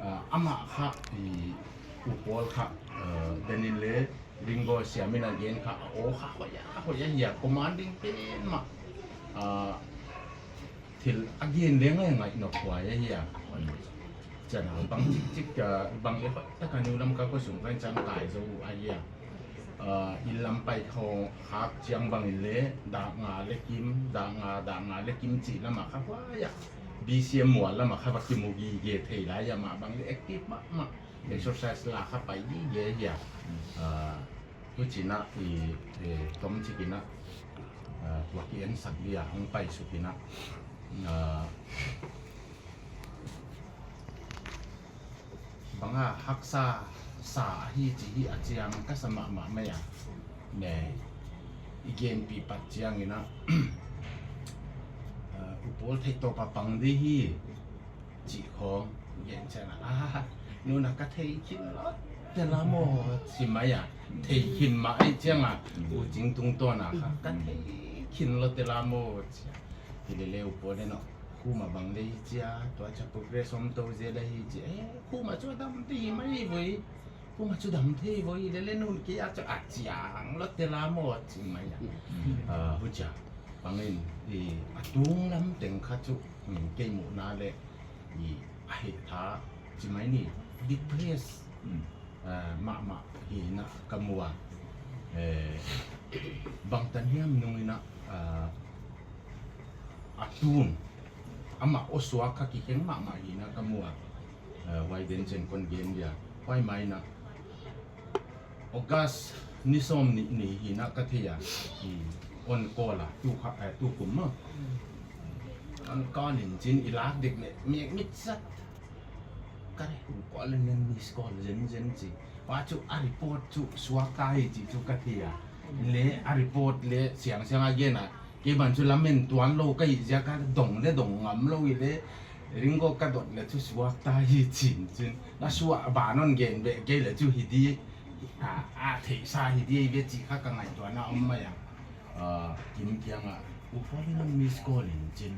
Ah, amah kha, i, U Paul kha, ah, Daniel leh Ringo siam in a gen kha, a aw kha hoih a, hoih ahi a, commanding pen mah. Ah, thil a gen leh ngai ngai nawk huai ahi a. Chan a bang chik chik, ah, bang leh hoih tak a New Lamka khosung kha in chan kai zou ahi a. Ah, i lam pai khong khak chiang bang in leh, dak nga leh kim, dak nga, dak nga leh kim chih lam a kha huai a. B C M mual lam a kha va kimu gige thei lai a, amah bang leh active mahmah. Exercise la kha pai gige ahi a. Ah, huchi na i, eh, tom chik in a, ah, tua ki en sak dia hong pai suk in a. Ah, bang a haksa sa ahi chih hi a chiang ka sa mahmah mai a. Ne, i genpih pat chiang in a, ah, U Paul theih tawp a pang di hi. Chih khong gen chiang a, ah, nuna ka thei khin lou te la maw, chi mai a. Thei khin mah ahi chiang a, U Ching tungtawn a kha, ka thei khin lou te la maw, chi a. Hilele U Paul in a, khuma bang leh hi chi a, tua cha progress om tou zel ahi chi, eh, khuma chu dam thei mai voi. Khuma chu dam thei voi, lele nun kia chu a chiang lou te la maw, chi mai a. Ah, huchi a. Bang in, i, a tung lam teng kha chu, mm, kei muhna leh, i, a heh tha, chi mai ni, depress, mm, ah, mahmah hi na ka mu a. Eh, bangtan hiam nung in a, ah, a tun, amah aw suak kha kikheng mahmah hi na ka mu a. Eh, huai den chen kon gen dia. Huai mai na, August ni sawmnih ni hi na ka thei a. I, hon call a, tu kha, eh, tu kum maw. Hon call in chin i lak dek leh, mek mit zat. Ka re, hon call in miss call zen zen chi. Huai chu a report chu suak ta hi chi chu ka thei a. Leh a report leh siang siang a gen a. Kei ban chu lamen tuan lou ka hih ziak a dong leh dong ngam lou hi leh. Ringo ka dot leh chu suak ta hi chin chin. Na suak ban hon gen beh kei leh chu hi di. A, a theihsa hi di ve chih kha ka ngaihtuahna om mai a. Ah, kim kiang a, U Paul in a miss call in chin.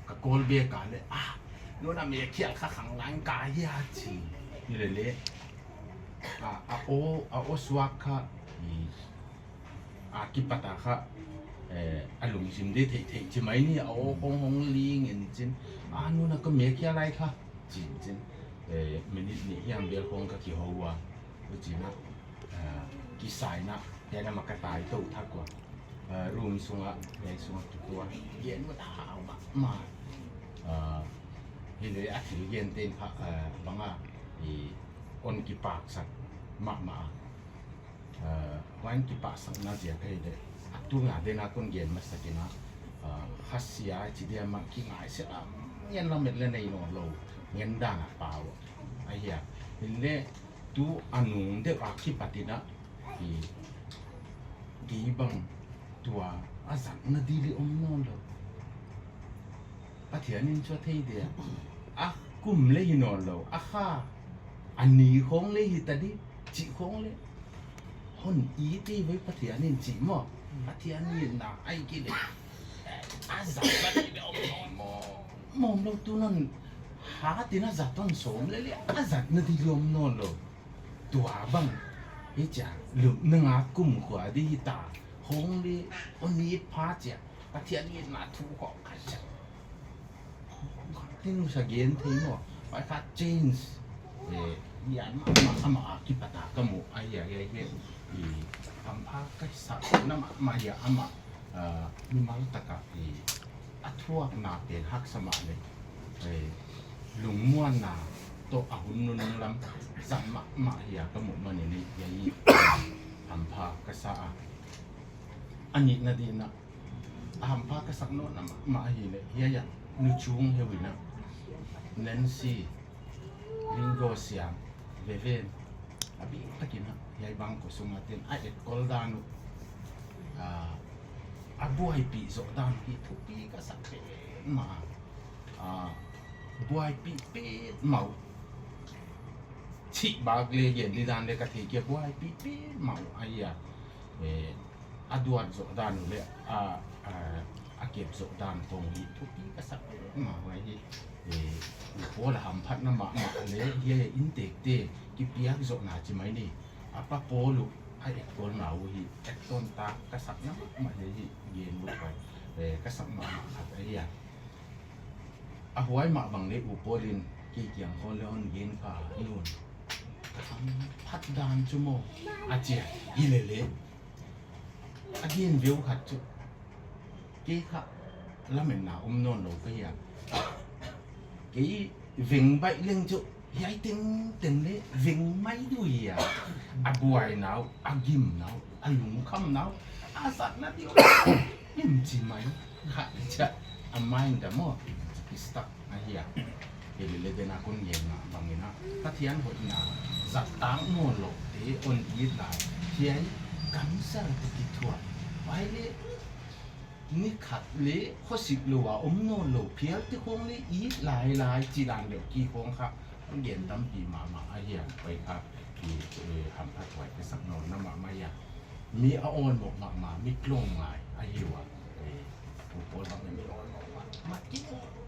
Ka call bek a leh, ah, nuna mekkhial kha khang lang ka hi a chi. Hilele. Ah, a aw, a aw suak kha, i, a kipat a kha, eh, a lungsim di theih theih chi mai ni, a aw khong hong ling in chin. Ah, nuna ka mekkhial lai kha, chin chin. Eh, minute nih hiam bel khong ka kihou a. Huchi na, ah, kisai na, hiai lam a ka tai tou thak ua. Ah, room sung a, hiai sung a tu tua. Gen mut a hau mahmah. Ah, hilele a thil gen ten kha, ah, bang a, i, hon kipaksak mahmah a. Ah, huai kipaksakna ziak ahi leh. A tunga den a kon gen masak in a. Khasia chi dia mah kingaihsiat a ngen lamet leh nei nawnlou ngen dan a pau ahi a. Hinleh tu a nung deuh a kipat in a, i, kei bang tua a zatna di leh om nawnlou. Pathian in chu a thei dia. A kum leh hi nawnlou. A kha a ni khong leh hita di, chih khong leh. Hon it ve Pathian in chih maw. Pathian in na ahihkeileh a zatna di leh om nawn maw. Maw lou tu non hat in a zat hon sawm leh leh a zatna di leh om nawnlou. Tua bang. Hichia lupna nga kum khua di hita. Khong leh hon it pha chia. Pathian in na thu khong kha chia. Tin sa gen thei maw. Pai kha change. Eh, yan ma, ma, ama a kipat a ka mu. Ai, ai, ai, ai. I, Hampha ka sak na ma, ma ya ama. Ah, mimal taka, i, a thuakna pen haksa mah leh. Eh, lungmuanna toh a hun nunung lam zang mahmah hia ka mu manin i, ya i, Hampha ka sa a. A nihna di in a, a Hampha ka sak nawn mahmah ahihleh, hiai a, nu chung heuin a, Nancy, Ringo Siam, Veven, a bik takin a, hiai bangkua sung a ten, a etkol dan uh, a, a buaipih zoh dan uh hi thupi ka sak petmah a, a, buaipih petmah uh. Chih bak leh gen di dan leh ka thei kei a buaipih petmah uh ahi a. Eh, a duat zoh dan uh leh a, a, a kep zoh dan khong uh hi thupi ka sak mahmah uh ahi. Eh, u Paul a hamphatna mahmah leh hiai a inntekte kipiak zohna chi mai ni. A pa Paul uh a etkolna uh hi etton tak ka sakna mahmah uh ahi, gen uh pai. Eh, ka sak mahmah khat ahi a. A huai mah bang leh u Paul in kei kiang khong leh hon gen kha, i un. Ka hamphat dan chu maw, a chi a, hilele. A gen veu khat chu. Kei kha lametna om nawnlou ka hia. Kei veng baih leng chu, hiai tengteng leh veng mai di uh hia. A buaina uh, a gimna uh, a lungkhamna uh, a zatna di uh. Im chi mai, kha chia, a mind a maw, stuck ahi a. Hilele den a kon gen mah bangin a, Pathian hoihna zat tak nawnlou te hon it lai. Hiai cancer te kithuah. Huai leh ni khat leh khosiklouh a om nawnlou phial te khong leh it lailai chi dan deuh ki khong kha. Gen tampi mahmah ahi a, huai kha, i, eh, hamphathuai ka sak nawnna mahmah ahi a. Mi a awnmawk mahmah, mi tlawm ngai ahi ua. Eh, u Paul bang mi awnmawk mahmah. Ki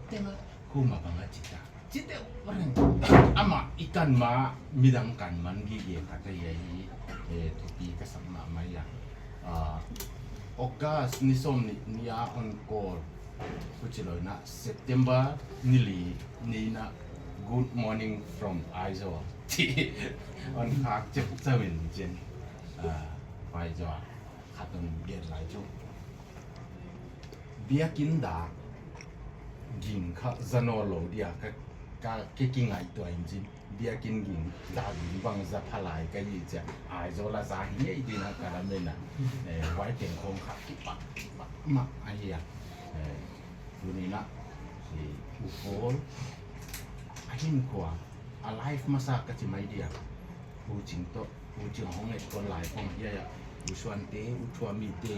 teng a, kum a bang a chi ta. Chi deuh reng. Amah i kan ma, midang kan man gige khat ahi a hi, eh, thupi ka sak mahmah ahi a. Ah, August ni sawmnih ni a hon call. Huchilou in a September ni li ni in a Good Morning from Aizawl. Chi hon khak chepchap in chin. Ah, Aizawl. Khat hon gen lai chu. Biakin dak ging kha za nawnlou dia ka, ka, ka kingaihtuah in chin. Biakin ging, dak ging bang za phalai ka hi chia. Aizawl a za hi ngei ding a ka lamen a. Eh, huai teng khong kha kipak, kipak mah ahi a. Eh, tuni in a, eh, u Paul, a hinkhua, a life masa ka chi mai dia. U Ching toh, u Ching hong etkol lai khong hiai a. U Suante, u Thuami te,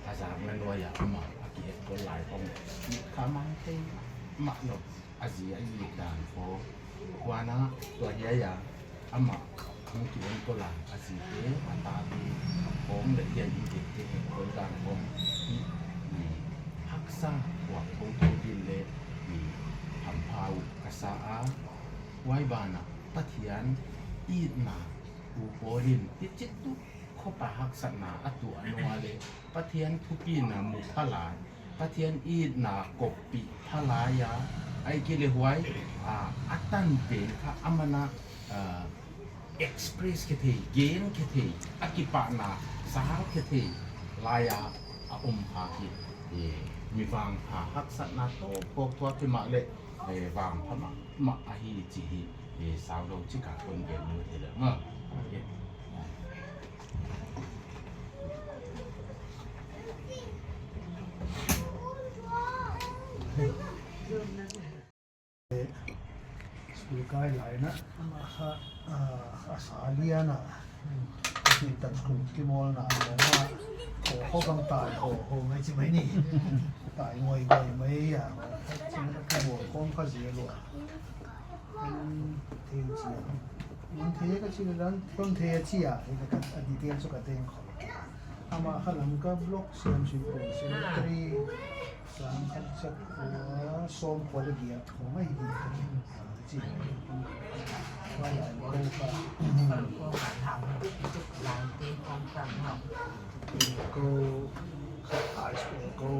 a zakna nuai a amah, a ki etkol lai khong. Kha mang thei, mah lou. A zi a it dan khong. Huan a tua hiai a, amah hong ki enkol a, a zi te, a ta te, a khong leh hiai a it te, enkol dan khong. I, i, haksa, huai khong khong din leh, i, hampha uh ka sa a. Huai ban a, Pathian itna, u Paul in, i chih tu, khopa haksatna, a tuah nung a leh, Pathian thupina mu phalai, Pathian itna koppih phalai a, ahihkeileh huai, ah, a tan pen kha aman a, ah, express khe thei, gen khe thei, a kipahna, zal khe thei, lai a, a om kha hi, eh, mi vangpha haksatna toh, kawk tuak hi mah leh, eh, vangpha mahmah ahi chih hi, eh, saulou chik a kon gen nuam hi leh, ma, eh. Kai lai na, a, a sa lian a. Ki tat kum ki mawl na, a, ho, ho bang tai, ho, ho mai chi mai ni. Tai ngoi ngoi mai a. Ki mawl khawm kha zel lua. Thei chi a. Thei ka chi dan, thei chi a. Ka, a detail chu ka teng kho. Amah kha Lamka block siam sin pun sin three, sang khat chak kua, sawm kua leh giat kha mai hi. Chi. Ko, ko, high school ko,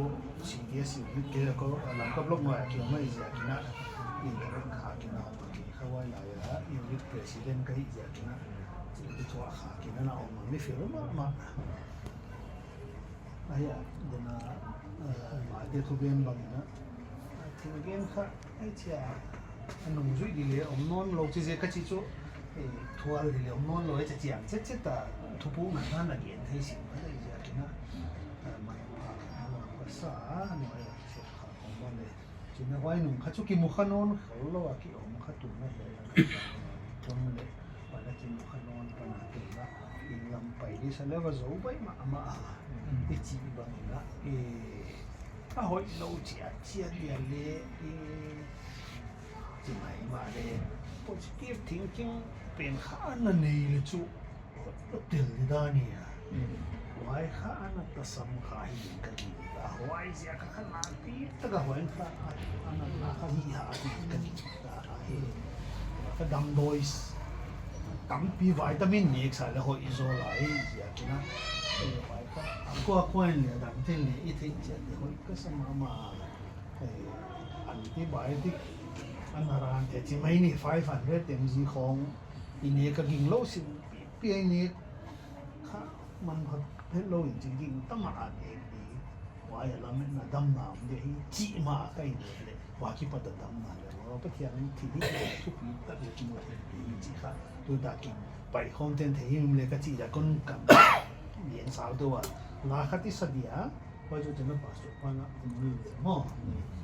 C B S unit ke ko, Lamka block nuai a ki mai ziak in a. Interact kha ki na, ki kha huai lai a, unit president ka hi ziak in a. Chi tu kha ki na na om mi fel ma ma. Ahia, dena, eh, mate thu gen bang in a. Thil gen kha, ai chia, a nungzui di leh om nawn lou chi ziak ka chi chu, eh, thual di leh om nawn lou, ai chia chiang chet chet a, thupuakna na gen thei sin, ai chia kina, eh, mai, ah, sa, ah, no, ai chia kha, om ba leh. China huai nung kha chu kimu kha nawn khol lou a ki om kha tu na hi a ka tum le huai na kimu kha nawn pan a tu na in lam pai di sa le va zo bai ma ma a. I chi bang in a, eh, a hoih lou chia chia dia le, eh, chi mai ma le positive thinking pen kha na nei le chu. Hotel di dan hi a. Huai kha ana tasam kha hi ding ka gingta. Huai ziak a kha nakpi tak a huai kha ana na kha hi a ding ka gingta hi. Ka damdawi tampi vitamin nek sa le hoih zaw lai ziak in a. Eh, huai kha a kua kua in le dam thil le i theih chiat le hoih ka sa ma ma. Eh, antibiotic ana ran te chi mai ni five hundred M G khong i nek a ging lou sin. Pi ai nek kha man phat phet lou in chi ging tam a nek di. Huai a lametna damna om di hi chi ma ka i nek le. Huai kipat a damna le. Huai Pathian in thil hi thupi tak le kimu thei di chi kha. Tu ta ki pai khawm ten thei him le ka chi a kon kan. Yen sau tu a. La khat i sa dia. Huai chu tena pastor pa na kum ni le mo.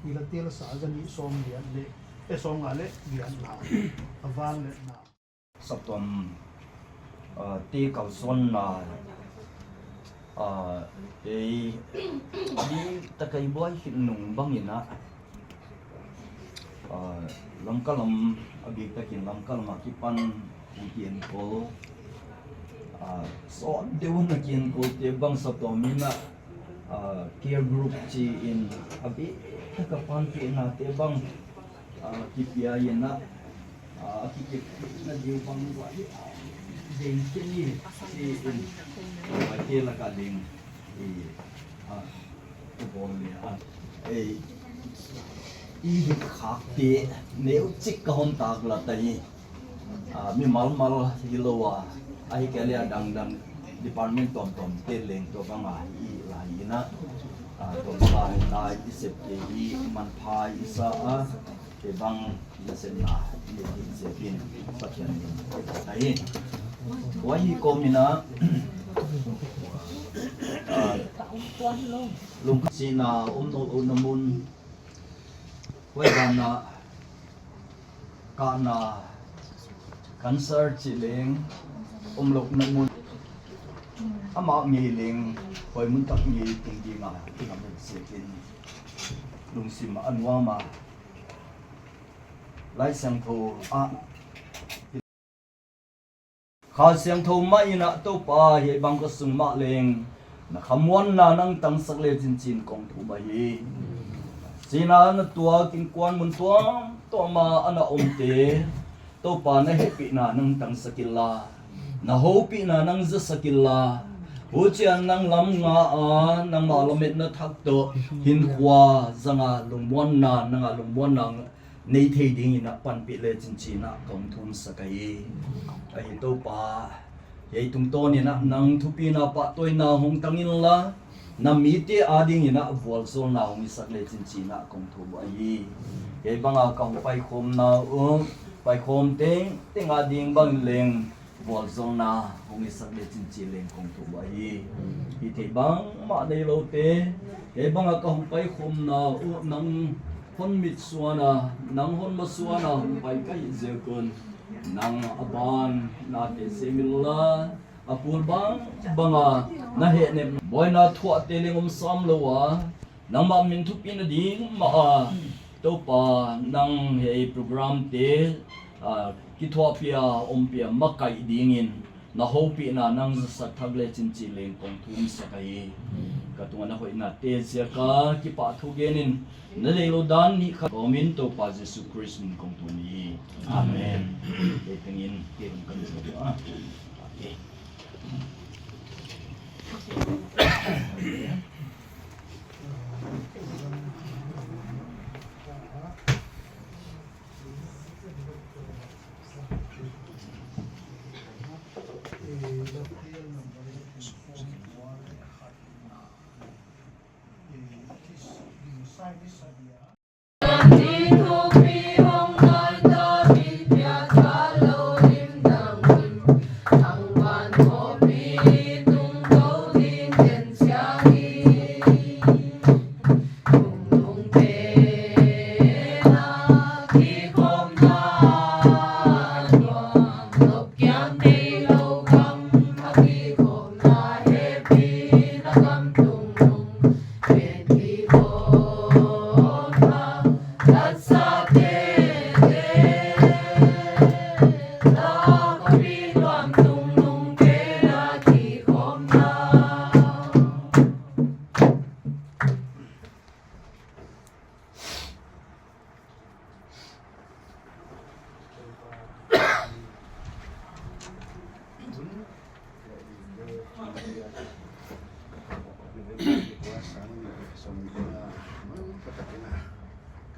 I la tel sa za ni sawm lian le. E sawm nga le lian na. A vang le na. Saptuam, ah, te kalsuanna, ah, ei, di takai buai khin nung bang in a, ah, Lamka lam a bik takin Lamka lam a kipan ki enkol, ah, sawt deuh na ki enkol te bang saptuam in a, ah, care group chi in a bik taka panpihna te bang, ah, kipia in a, ah, kikepna diu bang va hi, ah, deng ke ni, chi in, ah, te laka leng, i, ah, ka bawl le, ah, ei, i hih khak te, neuchik ka hon tak la ta hi. Ah, mimal mal hilou a, ahihkeileh a dangdang department tuamtuam te leng tua bang a i la hi na, ah, tua bang a i sep te i manpha i sa a, te bang i sepna i sep in Pathian in ta hi. Huai hi kawm in a, ah, lungkhamna om louhna mun, huai dan a, kana cancer chi leng, omlouhna mun, amah ngei leng, huai mun tak ngei ting ding a, i ngam ziakin, lungsim a nuam a, Laisiangthou ah, Kha Siangthou mah in a Toupa hiai bang ka sung mah leng, na khamuanna nang tangsak le chin chi'n kong thum ahi. Sihna na tuak inkuan mun tuamtuam a ana omte, Toupa na hehpihna nang tangsak inla, na houpihna nang zasak inla, huchiin nang lam nga a, nangmah lametna thak toh, hinkhua zang a lungmuanna, nang a lungmuanna nei thei dingin a panpih le chin chi'n a kong thum sak ahi. Ahi Toupa, hiai tungtawn in a nang thupina pahtawina hong tang inla, na mite adingin a vualzawlna hong i sak le chin chi'n a kong thum ahi. Hiai bang a ka hong paikhawmna uh, paikhawm tengteng ading bang leng vualzawlna hong i sak le chin chi leng kong thum ahi. Hihtheih bangmah neiloute, hiai bang a ka hong paikhawmna uh nang Hon mitsuan a, nang hon masuan a hong pai ka hih ziak un, nang a ban nate sem inla, a kul bangbang a na hehnep buaina thuahte leng om sam lou a, nangmah min thupina ding mah a, Toupa, nang hiai programte, ah, kithuahpih a ompih a makaih dingin, na houpihna nang zasak thak lechin chih leng kong thumsak ahi. Ka tunga na hoihnate ziak a kipahthu gen in, na deihlouh dan nih khat kawmin Toupa Jesu Khrist min kong thum hi. Amen. Amen. Kei tengin, kei hong kan zaw a. Okay.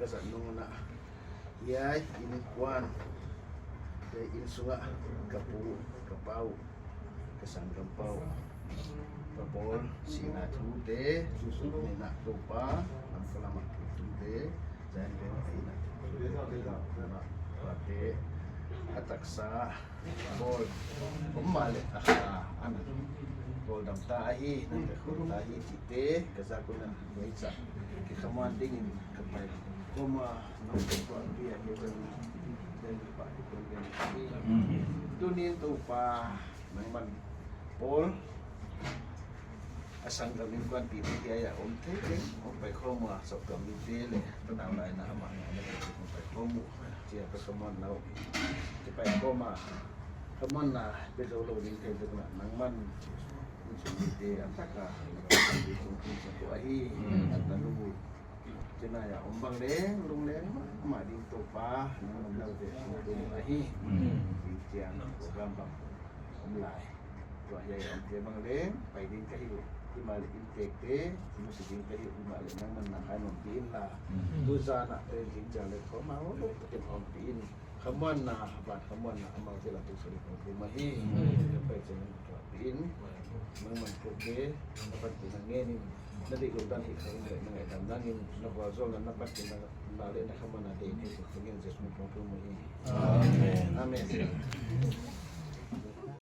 Ka zat nung na, hiai innkuan, hiai inn sunga ka pu, ka pau, ka sanggam pau, ka pawl sihna thute, nihna Toupa, lamka lama thute, zain pen a inn a, na pate, a taksa, bawl, om mahleh a kha, ana bawl dam ta ahi, na te khur ta ahi chihte, ka zak un a, hiai cha, kikhamuan dingin ka pai khawm a, nang te khua bia ke pen, den pa ke pen den. Tunin Toupa, nangman pawl, a sanggam innkuanpihte hiai a om theitei, hong pai khawm ua, sawt gam mite leh, tanau laina amah na, hong pai khawm uh, chia ka khamuanna uh. Ki pai khawm a, khamuanna pe zou lou ding theih ding na, nangman, insung mite, a tak a, na ka pai khawm uh, insung ko ahi, a tanu, China ya om bang leng, lungleng mahmah ding Toupa, nang lam lau te, tung tung ahi. Ding chiang, program bang om lai. Tua hiai om te bang leng, pai ding ka hi uh. Himahleh inntek te, musi ding ka hi uh. Himahleh nangman na khai nom pi in la. Tu zan a, pen ding chiang leh khawm a, o, ken om pi in. Khamuanna, ban khamuanna, amau te la tu sori kong tu mahi. Ka pai chen tua pi in. Nangman ko ke, na ban pi na ngen in. Na deihlouh dan hi kha in leh na ngaihdam nangin, na vualzawlna na ban pi na, na leh na khamuanna deih in hi suk ngen Jesu min kong tu mahi. Amen. Amen.